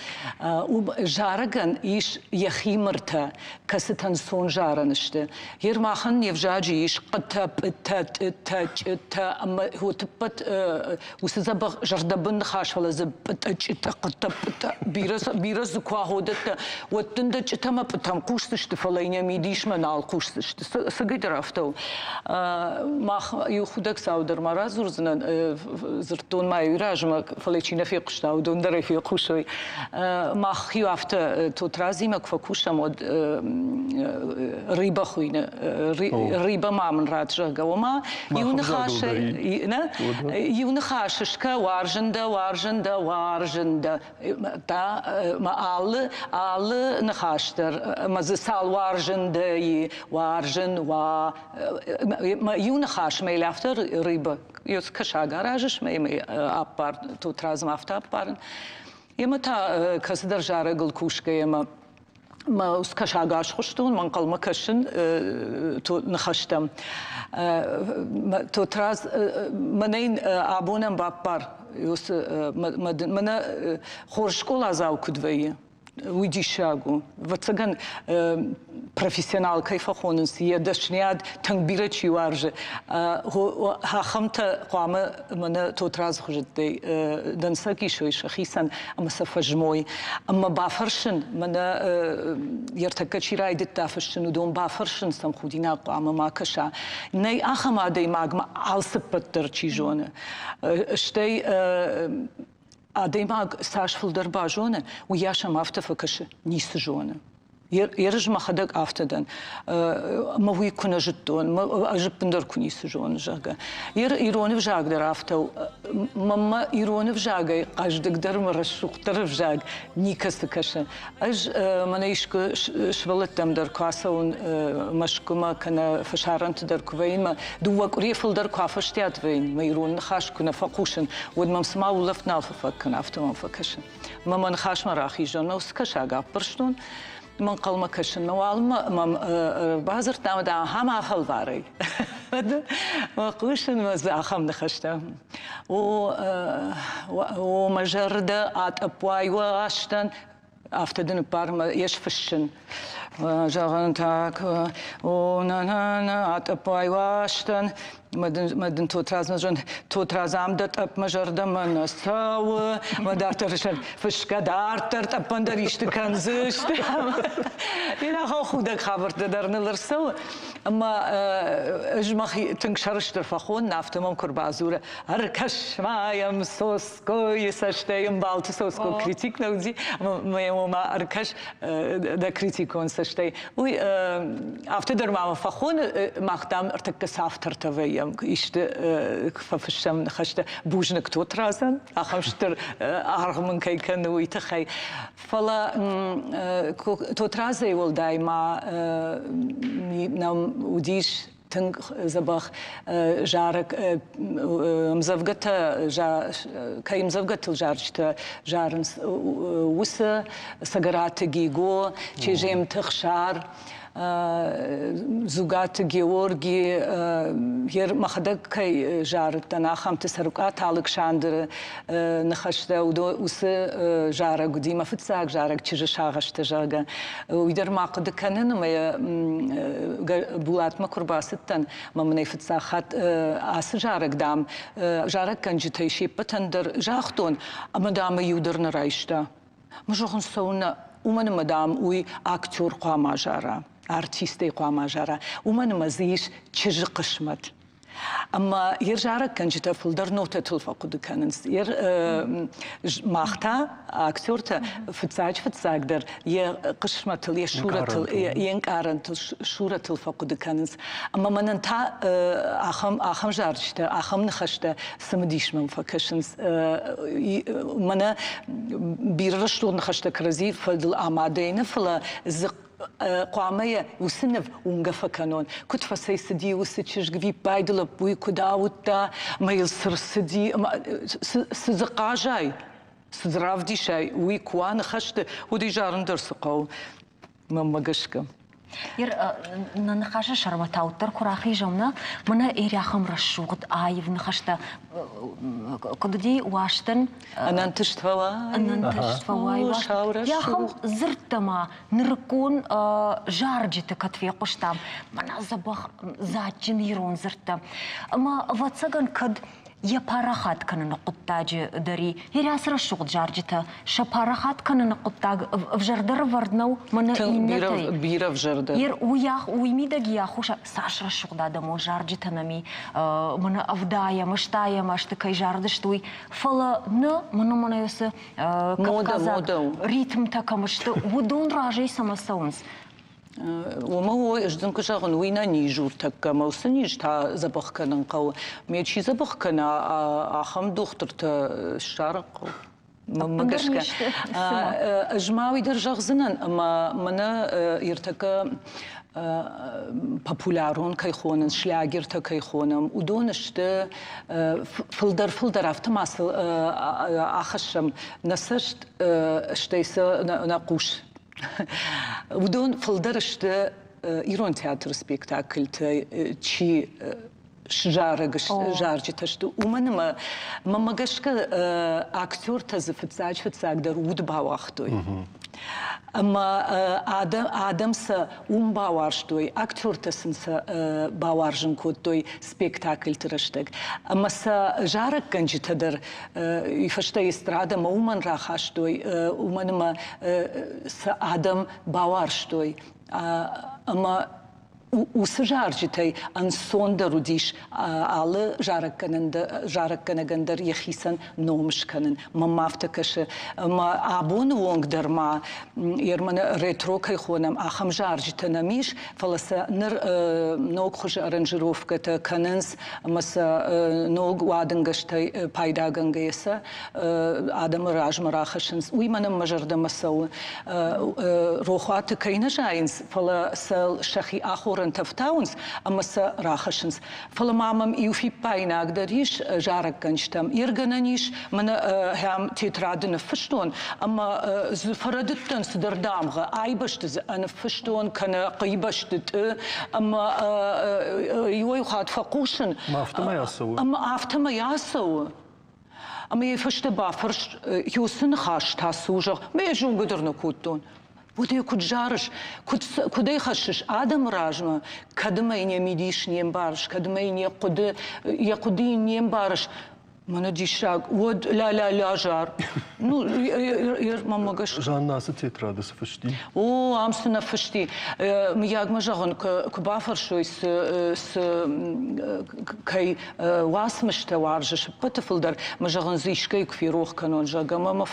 Зарӕгӕн ис йӕхи мыртӕ, кӕцытӕ нцон зарӕн сты. Гъер махӕн не взаджы ис хъытӕ, пъытӕ, тъытӕ, чъытӕ ӕмӕ уытыппӕт уыцы дзӕбӕх зӕрдӕбын ныхас, фӕлӕ дзы пъытӕ, чъытӕ, хъытӕ, пъытӕ бирӕ, бирӕ дзы куы аходӕттӕ, уӕд дын дӕ чъытӕ ӕмӕ пъытӕм хъусдзысты, фӕлӕ йын йӕ мидисмӕ нал хъусдзысты. Цыгӕйдӕр афтӕ у. Мах иу худӕг цау дӕр ма радзурдзынӕн, дзырдтон ма иу размӕ, фӕлӕ чи нӕ фехъуыста, уыдон дӕр ӕй фехъусой. Мах-иу афтӕ Тотрадзимӕ куы фӕкусӕм, уӕд рыба хуыйны, рыба ма мын ратт, зӕгъгӕ, ома иу ныхасы, иу ныхасы скӕ, уарзын дӕ, уарзын дӕ, уарзын дӕ. Та мӕ алы алы ныхас дӕр мӕ дзы цал уарзын дӕ и, уарзын, уа, мӕ иу ныхас мӕ афтӕ рыба, кӕсаг аразыс, мӕ аппар, Тотрадзмӕ афтӕ аппарын. Емӕ та кӕцыдӕр зарӕгыл кусгӕйӕ мӕ мӕ кӕсаг асхуыстон, мӕ ӕнхъӕлмӕ кӕсын ныхӕстӕм. Тотрадз, мӕнӕ йын абонӕн баппар, мӕнӕ хорз скъоладзау куыд вӕййы, уый диссаг у. Ӕвӕццӕгӕн, профессионал кӕй фӕхонынц, йӕ дӕсныйад тынг бирӕ чи уарзы, ахӕмтӕ хъуамӕ мӕнӕ Тотрадзы хуызӕттӕй дӕнцӕг исой сӕхицӕн ӕмӕ сӕ фӕзмой. Ӕмӕ бафӕрсын, мӕнӕ йе ртӕккӕ чи райдыдта фыссын, уыдон бафӕрсын сӕм худинаг хъуамӕ ма кӕса. Нӕй ахӕм адӕймагмӕ алцыппӕт дӕр чи зоны. Стӕй адӕймаг цас фылдӕр базоны, уыйас ӕм афтӕ фӕкӕсы, ницы зоны. Ерыс мӕхӕдӕг афтӕ дӕн, мӕ уый куы нӕ зыдтон, ӕз ӕппындӕр куы ницы зонын, зӕгъгӕ. Ирон ӕвзаг дӕр афтӕ у. Мӕнмӕ ирон ӕвзагӕй хъӕздыгдӕр ӕмӕ рӕсугъддӕр ӕвзаг никӕцы кӕсы. Ӕз мӕнӕ искуы сывӕллӕттӕм дӕр куы ацӕуын Мӕскуымӕ кӕнӕ фӕсарӕнты дӕр куы вӕййын, мӕ дыууӕ къуырийы фылдӕр куы афӕстиат вӕййын, мӕ ирон ныхас куы нӕ фӕхъусын, уӕд мӕм цыма улӕфт нал фӕфаг кӕны, афтӕ мӕм фӕкӕсы. Мӕ мӕ ныхасмӕ рахизон, мӕ уыцы кӕсаг аппӕрстон, мӕ ӕнхъӕлмӕ кӕсын. Мӕ уалынмӕ мӕм бадзырдта ӕмӕ ахӕм афӕлварӕй. Мӕ хъусын мӕ дзы ахӕм ныхӕстӕ. О, о, мӕ зӕрдӕ атъӕпп уай уӕ астӕн, афтӕ дын ныппар мӕ йе сфыссын. Зӕгъын так, о, на-на-на, атъӕпп уай уӕ астӕн, мӕ дын Тотрадз мӕ Тотрадз ам дӕ тъӕпп мӕ зӕрдӕмӕ нӕ цӕуы, мӕ дарддӕр фысгӕ дарддӕр тъӕппӕн дӕр исты кӕндзысты. Бирӕ худӕг хабӕрттӕ дӕр ныл ӕрцӕуы. Ӕмӕ ӕз мӕхи тынг сӕрыстыр фӕхонын, афтӕ мӕм куы рбадзуры, ӕркӕс-ма йӕм Соскойы цӕстӕй ӕмбалты Соско критик нӕ уыди, ӕмӕ йӕм ома ӕркӕс дӕ критикон цӕстӕй. Уый афтӕ дӕр ма мӕ фӕхоны, мах, дам, ӕртӕккӕ цы автортӕ вӕййӕм, исты фӕфыссӕм ныхӕстӕ бузныг Тотрадзӕн, ахӕм стыр аргъ мын кӕй кӕны, уый тыххӕй. Фӕлӕ Тотрадзӕй уӕлдай ма нӕм уыдис тынг дзӕбӕх зарӕг ӕмдзӕвгӕтӕ, кӕй ӕмдзӕвгӕтыл зарджытӕ зарынц, уыцы Цӕгӕраты Гиго, Чеземты Хсар, Дзугаты Георги, мӕхӕдӕг кӕй зарыдтӕн, ахӕмты Цӕрукъаты Алыксандры ныхӕстӕ, уыцы зарӕг уыди мӕ фыццаг зарӕг «Чызджы сагъӕстӕ», зӕгъгӕ. Уый дӕр ма хъуыды кӕнын ӕмӕ йӕ Булатмӕ куы рбацыдтӕн, ӕмӕ мын ӕй фыццаг хатт ацы зарӕг, дам, зарӕггӕнджытӕй се ппӕтӕн дӕр загътон, ӕмӕ, дам, ӕй иу дӕр нӕ райста. Мӕ зӕгъын, цӕуылнӕ, уымӕн ӕмӕ, дам, уый актер хъуамӕ зара, артистӕй хъуамӕ зара, уымӕн ӕмӕ дзы ис чызджы хъысмӕт. Ӕмӕ йе зарӕггӕнджытӕ фылдӕр нотӕтыл фӕхъуыды кӕнынц. Мах та, актертӕ, фыццаджы-фыццагдӕр йӕ хъысмӕтыл, йӕ сурӕтыл, йе нкъарӕнтыл, сурӕтыл фӕхъуыды кӕнынц. Ӕмӕ мӕнӕн та ахӕм, ахӕм зарджытӕ, ахӕм ныхӕстӕ цымыдис мӕм фӕкӕсынц. Мӕнӕ бирӕ рӕстон ныхӕстӕ кӕрӕдзи фӕдыл амадӕй нӕ, фӕлӕ дзы. Хъуамӕ йӕ уыцы ныв уынгӕ фӕкӕнон. Куыд фӕцӕйцыди уыцы чызг виппайды лӕппуйы куыд ауыдта, ӕмӕ йыл цы рцыди, ӕмӕ цы дзы хъазай, цы дзы равдисай, уый куы уа ныхӕсты, уӕд ӕй зарын дӕр цы хъӕуы, мӕнмӕ гӕсгӕ. Ер нӕ ныхасы сӕрмӕ тауддӕр куы рахизӕм, нӕ, мӕнӕ Эряхӕм рӕсугъд аив ныхӕстӕ куыд уыди уастӕн Ӕнӕнтыст фӕуай. Ӕнӕнтыст фӕуай. Йӕхӕм дзырдтӕ ма нырыккон зарджыты кӕд фехъуыстам, мӕнӕ дзӕбӕх дзаджджын ирон дзырдтӕ. Ӕмӕ, ӕвӕццӕгӕн, кӕд йӕ парахат кӕныны хъуыддаджы дӕр и ацы рӕсугъд зарджытӕ сӕ парахат кӕныны хъуыддаг ӕвзӕрдӕр ӕвӕрд нӕу мӕнӕ иннӕтӕй. Бирӕ ӕвзӕрдӕр. Уый мидӕг йӕ аххос цас рӕсугъд адӕмон зарджытӕ нӕм и, мӕнӕ ӕвдайӕм, ӕстайӕм азты кӕй зарыдысты, уый. Фӕлӕ нӕ, мӕнӕ мӕнӕ уыцы кавказаг ритмтӕ кӕм сты, уыдон разӕй цӕмӕ цӕуынц? Уымӕ ӕз дын куы зӕгъын, уый нӕ низ у ӕртӕккӕ ӕмӕ уыцы низ та дзӕбӕх кӕнын хъӕуы. Ме чи дзӕбӕх кӕна, ахӕм дохтыртӕ ссарын хъӕуы. Мӕнмӕ гӕсгӕ. Ӕз ма уый дӕр зӕгъдзынӕн, ӕмӕ мӕнӕ ӕртӕккӕ популярон кӕй хонынц, шлягертӕ кӕй хонӕм, уыдон сты фылдӕр-фылдӕр афтӕ ма сыл ахӕссӕм нӕ цӕст, стӕй сӕ нӕ хъус. Уыдон фылдӕр сты ирон театры спектакльтӕ чи сзарӕг зарджытӕ сты, уымӕн ӕмӕ мӕнмӕ гӕсгӕ актертӕ дзы фыццаджы-фыццагдӕр уд бауагътой. Ӕмӕ адӕм сӕ уым бауарзтой, актертӕ сын сӕ бауарзын кодтой спектакльты рӕстӕг. Ӕмӕ сӕ зарӕггӕнджытӕ дӕр фӕстӕ эстрадӕмӕ уымӕн рахастой, уымӕн ӕмӕ сӕ адӕм бауарзтой. Ӕмӕ уыцы зарджытӕй ӕнцондӕр уыдис алы зарӕггӕнӕгӕн дӕр йӕхицӕн ном скӕнын. Мӕнмӕ афтӕ кӕсы, ӕмӕ абоны онг дӕр ма Ерманы ретро кӕй хонӕм, ахӕм зарджытӕ нӕм ис, фӕлӕ сӕ ныр ног хуызы аранжировкӕтӕ кӕнынц ӕмӕ сӕ ног уадынгӕзтӕй пайдагӕнгӕйӕ сӕ адӕмы размӕ рахӕссынц. Уый мӕнӕн мӕ зӕрдӕмӕ цӕуы. Рохуаты кӕй нӕ зайынц, фӕлӕ сӕ сӕхи ахорӕнтӕ ӕфтауынц ӕмӕ сӕ рахӕссынц. Фӕлӕ ма мӕм иу фиппаинаг дӕр ис зарӕггӕнджытӕм. Иргӕнӕн ис, мӕнӕ ахӕм тетрады ныффыстон ӕмӕ дзы фӕрӕдыдтӕн цыдӕр дамгъӕ, айбӕсты дзы ӕныффыстон кӕнӕ хъибӕсты тъы ӕмӕ иуӕй хатт фӕхъусын. Ӕмӕ афтӕмӕй ацӕуы. Ӕмӕ афтӕмӕй ацӕуы. Ӕмӕ йӕ фӕстӕ бафӕрс, уыцы ныхас та цы у, зӕгъ, мӕ йӕ зонгӕ дӕр нӕ кодтон. Уӕд ӕй куыд зарыс, куыд, куыд ӕй хӕссыс адӕмы размӕ, кӕд ӕмӕ йын йӕ мидис не мбарыс, кӕд ӕмӕ йын йӕ хъуыды, йӕ хъуыды йын не мбарыс, Мӕнӕ диссаг, уӕд ля-ля-ля зар. Ну, мӕнмӕ гӕсгӕ. Жанна, ацы тетрады цы фысти? О, ам цы нӕ фысти. Мыййаг мӕ зӕгъын, куы бафӕрсой, цы, цы кӕй уацмыстӕ уарзыс ӕппӕты фылдӕр, мӕ зӕгъын дзы искӕй куы ферох кӕнон, зӕгъгӕ, ӕмӕ мӕ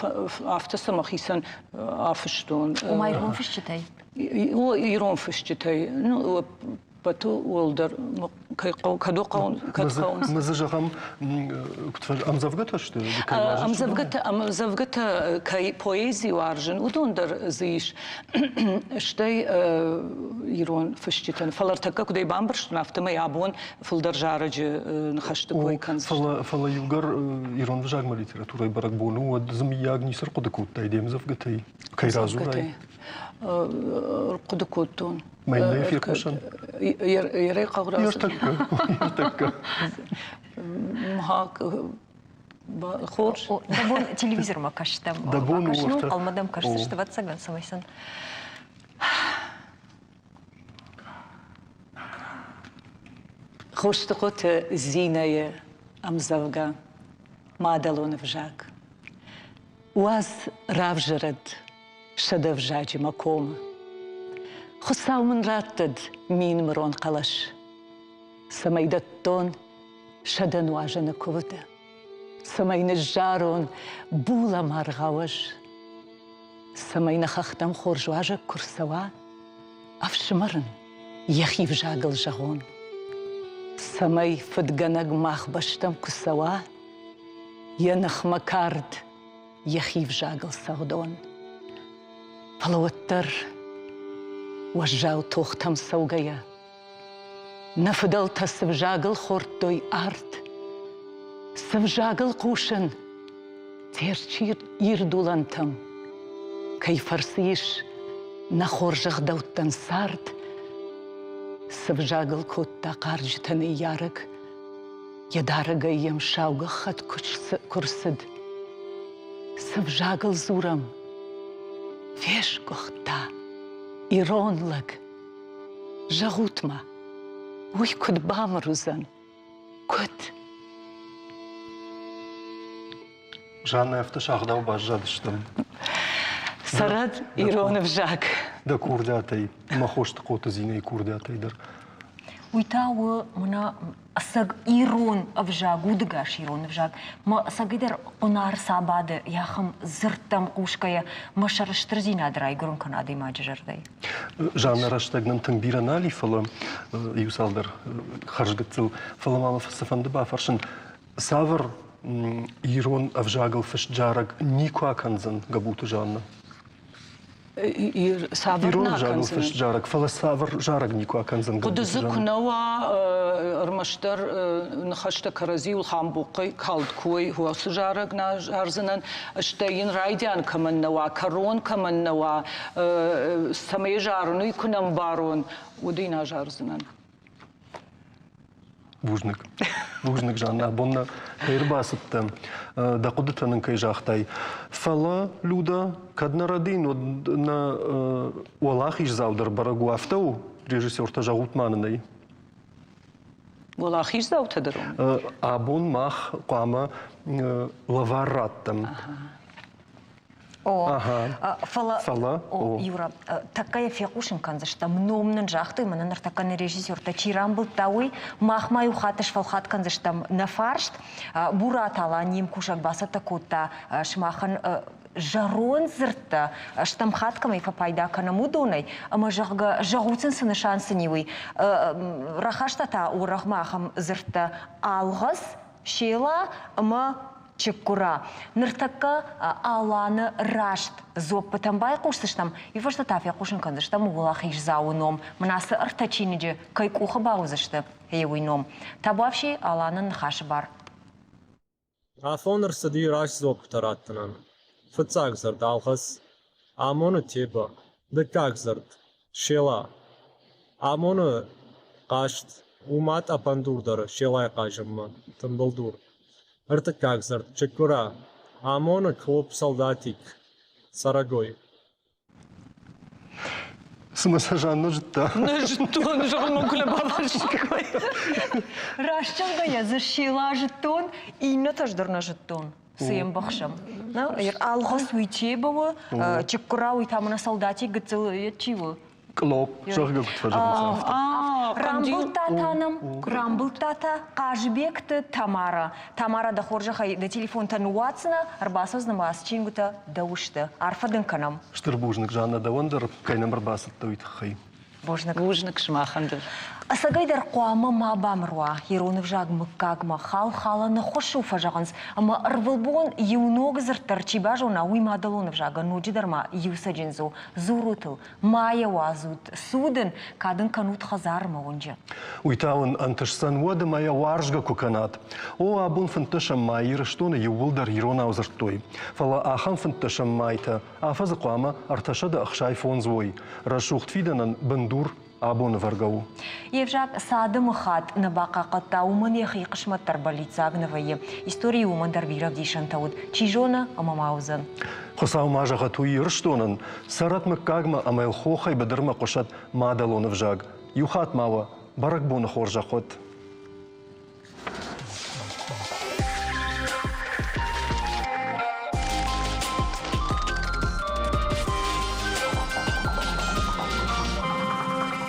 афтӕ сӕ мӕхицӕн афыстон. Ома ирон фысджытӕй? О, ирон фысджытӕй. Ну, ӕппӕты уӕлдӕр кӕй хъӕуы, кӕд хъӕуын, кӕд хъӕуынц. Мы дзы зӕгъӕм, куыд ӕмдзӕвгӕтӕ сты? Ӕмдзӕвгӕтӕ, ӕмдзӕвгӕтӕ кӕй поэзи уарзын, уыдон дӕр дзы ис. Стӕй ирон фысджытӕн. Фӕлӕ ӕртӕккӕ куыдӕй бамбӕрстон, афтӕмӕй абон фылдӕр зарӕджы ныхӕсты кой кӕндзысты. Фӕлӕ, фӕлӕ иугӕр ирон ӕвзагмӕ литературӕйы бӕрӕгбон у, уӕд дзы мыййаг ницы рхъуыды кодтай де мдзӕвгӕтӕй? Кӕй радзурай? Рхъуыды кодтон. Мӕнӕй фехъусӕн? Ерӕй хъӕуы Ӕртӕккӕ. Ӕртӕккӕ. Хорз. Дӕ бон телевизормӕ кӕстӕм. Дӕ бон у ӕнхъӕлмӕ дӕм кӕсдзысты, ӕвӕццӕгӕн, цӕмӕй сын Хостыхъоты Зинӕйы ӕмдзӕвгӕ «Мадӕлон ӕвзаг». Уадз равзӕрӕд сӕдӕ взаджы мӕ комы. Хуыцау мын раттӕд минмырон хъӕлӕс, цӕмӕй дӕттон сӕдӕ нуазӕны куывды, цӕмӕй ныззарон булӕмӕргъау ӕз, цӕмӕй нӕ хӕхтӕм хорз уазӕг куы рцӕуа, ӕфсымӕр ын йӕхи взагыл зӕгъон, цӕмӕй фыдгӕнӕг мах бӕстӕм куы цӕуа, йӕ ныхмӕ кард йӕхи взагыл цӕгъдон. Фӕлӕ уӕддӕр Уӕззау тохтӕм цӕугӕйӕ, нӕ фыдӕлтӕ цы взагыл хордтой арт, цы взагыл хъусын Терчы ирд уылӕнтӕм, кӕй фӕрцы ис нӕ хорз ӕгъдӕуттӕн цард, цы взагыл кодта хъарджытӕ ныййарӕг, йӕ дарӕгӕй йӕм сау гӕххӕтт куы рцыд, цы взагыл дзурӕм, фесгуыхт та ирон лӕг. Зӕгъут-ма, уый куыд бамыр уыдзӕн, куыд? Жаннӕ, афтӕ сагъдау баззадыстӕм. Цӕрӕд ирон ӕвзаг. Дӕ курдиатӕй, мӕ Хостыхъоты Зинӕйы курдиатӕй дӕр. Уый та у мӕнӕ ӕцӕг ирон ӕвзаг, удыгас ирон ӕвзаг. Мӕ ӕцӕгӕйдӕр хъуынар сабады йӕхӕм дзырдтӕм хъусгӕйӕ мӕ сӕрыстырдзинад райгуырын кӕны адӕймаджы зӕрдӕйы. Жанна рӕстӕг нын тынг бирӕ нал и, фӕлӕ иу цалдӕр хӕрзгыццыл. Фӕлӕ ма мӕ цыфӕнды бафӕрсын, цавӕр ирон ӕвзагыл фыст зарӕг никуы акӕндзӕн Габуты Жанна? Цавӕр Ирон ӕвзагыл фыст зарӕг, фӕлӕ цавӕр зарӕг никуы акӕндзӕн Хъуыды дзы куы нӕ уа, ӕрмӕстдӕр ныхӕстӕ кӕрӕдзиуыл хамбохъӕй калд куы уой, уыцы зарӕг нӕ зардзынӕн, стӕй йын райдиан кӕмӕн нӕ уа, кӕрон кӕмӕн нӕ уа, цӕмӕй зарын, уый куы нӕ мбарон, уӕд ын азардзынӕн. Бузныг. Бузныг, Жанна, абон нӕ кӕй ӕрбацыдтӕ, дӕ хъуыдытӕ нын кӕй загътай. Фӕлӕ, Люда, кӕд нӕ рӕдийын, уӕд нӕ уӕлахиздзау дӕр бӕрӕг у, афтӕ у? Режиссертӕ зӕгъут ма нын ӕй. Уӕлахиздзаутӕ дӕр у? Абон мах хъуамӕ лӕвар раттӕм. О, фӕлӕ, фӕлӕ о, Юра, тӕккӕ йӕ фехъусын кӕндзыстӕм, ном нын загътой, мӕнӕ ныртӕккӕ нӕ режиссертӕ чи рамбылдта, уый. Мах ма иу хатт сфӕлхат кӕндзыстӕм нӕ фарст. Бурат Алан не мкусӕг бацӕттӕ кодта сымахӕн зӕронд дзырдтӕ, стӕм хатт кӕмӕй фӕпайда кӕнӕм, уыдонӕй, ӕмӕ, зӕгъгӕ, зӕгъут сын, цы нысан сын и, уый. Рахаста та уӕрӕхмӕ ахӕм дзырдтӕ алгъӕц, села ӕмӕ Чыккура. Ныртӕккӕ Аланы раст дзуӕппытӕм байхъусдзыстӕм, уый фӕстӕ та фехъусын кӕндзыстӕм уӕлахиздзауы ном. Мын ацы ӕртӕ чиныджы кӕй къухы бауыдзысты, гъе уый ном. Табуафси Аланӕн ныхасы бар. Афон ӕрцыди раст дзуӕппытӕ раттынӕн. Фыццаг дзырд алхӕц, амоны тебӕ, дыккаг дзырд села, амоны хъазт, у ма тъӕпӕн дур дӕр селайы хъазынмӕ, тымбыл дур. Ӕртыккаг дзырд чыккура амоны клоп солдатик, цӕрӕгой. Цымӕ сӕ Жанна зыдта? Нӕ зыдтон, зӕгъын мӕм куы нӕ бафарстиккой. Раст зӕгъгӕйӕ дзы села зыдтон, иннӕтӕ дӕр нӕ зыдтон. Цы йӕм быхсӕм? Алгъыс уый тебӕ у, чыккура уый та мӕнӕ солдатик гыццыл чи у? Кълоп, зӕгъгӕ, куыд фӕзӕгъынц, афтӕ. Рамбылдта та нӕм, рамбылдта та Хъазыбегты Тамара. Тамара, дӕ хорзӕхӕй, дӕ телефонтӕ ныууадздзынӕ, ӕрбацӕудзынӕ ма ацы чингуытӕ дӕ усты. Арфӕ дын кӕнӕм. Стыр бузныг, Жанна, дӕуӕн дӕр, кӕй нӕм ӕрбацыдтӕ, уый тыххӕй. Бузныг. Бузныг сымахӕн дӕр. Ӕцӕгӕйдӕр хъуамӕ ма бамыр уа ирон ӕвзаг мыггагмӕ, хал-халӕны хуысу фӕзӕгъынц, ӕмӕ ӕрвылбон иу ног дзырд дӕр чи базона, уый мадӕлон ӕвзагӕн ноджыдӕр ма иу цӕджындз у. Дзурут ыл, ма йӕ уадзут, цудын, кад ын кӕнут хӕдзармӕ уынджы. Уый та уын ӕнтысдзӕн уӕд ӕмӕ йӕ уарзгӕ куы кӕнат. О, абон фынддӕсӕм май Ирыстоны иууылдӕр иронау дзырдтой. Фӕлӕ ахӕм фынддӕсӕм майтӕ афӕдзы хъуамӕ 365 уой. Рӕсугъд фидӕнӕн бындур абон ӕвӕргӕ у. Йе взаг цы адӕмы хатт нӕ бахъахъхъӕдта, уымӕн йӕхи хъысмӕт дӕр бӕллиццаг нӕ вӕййы. Историйы уымӕн дӕр бирӕ ӕвдисӕнтӕ уыд. Чи зоны, ӕмӕ ма уыдзӕн. Хуыцау ма зӕгъӕт уый Ирыстонӕн, цӕрӕт мыггагмӕ ӕмӕ йыл хохӕй быдырмӕ хъуысӕд мадӕлон ӕвзаг. Иу хатт ма уӕ бӕрӕгбоны хорзӕх уӕд!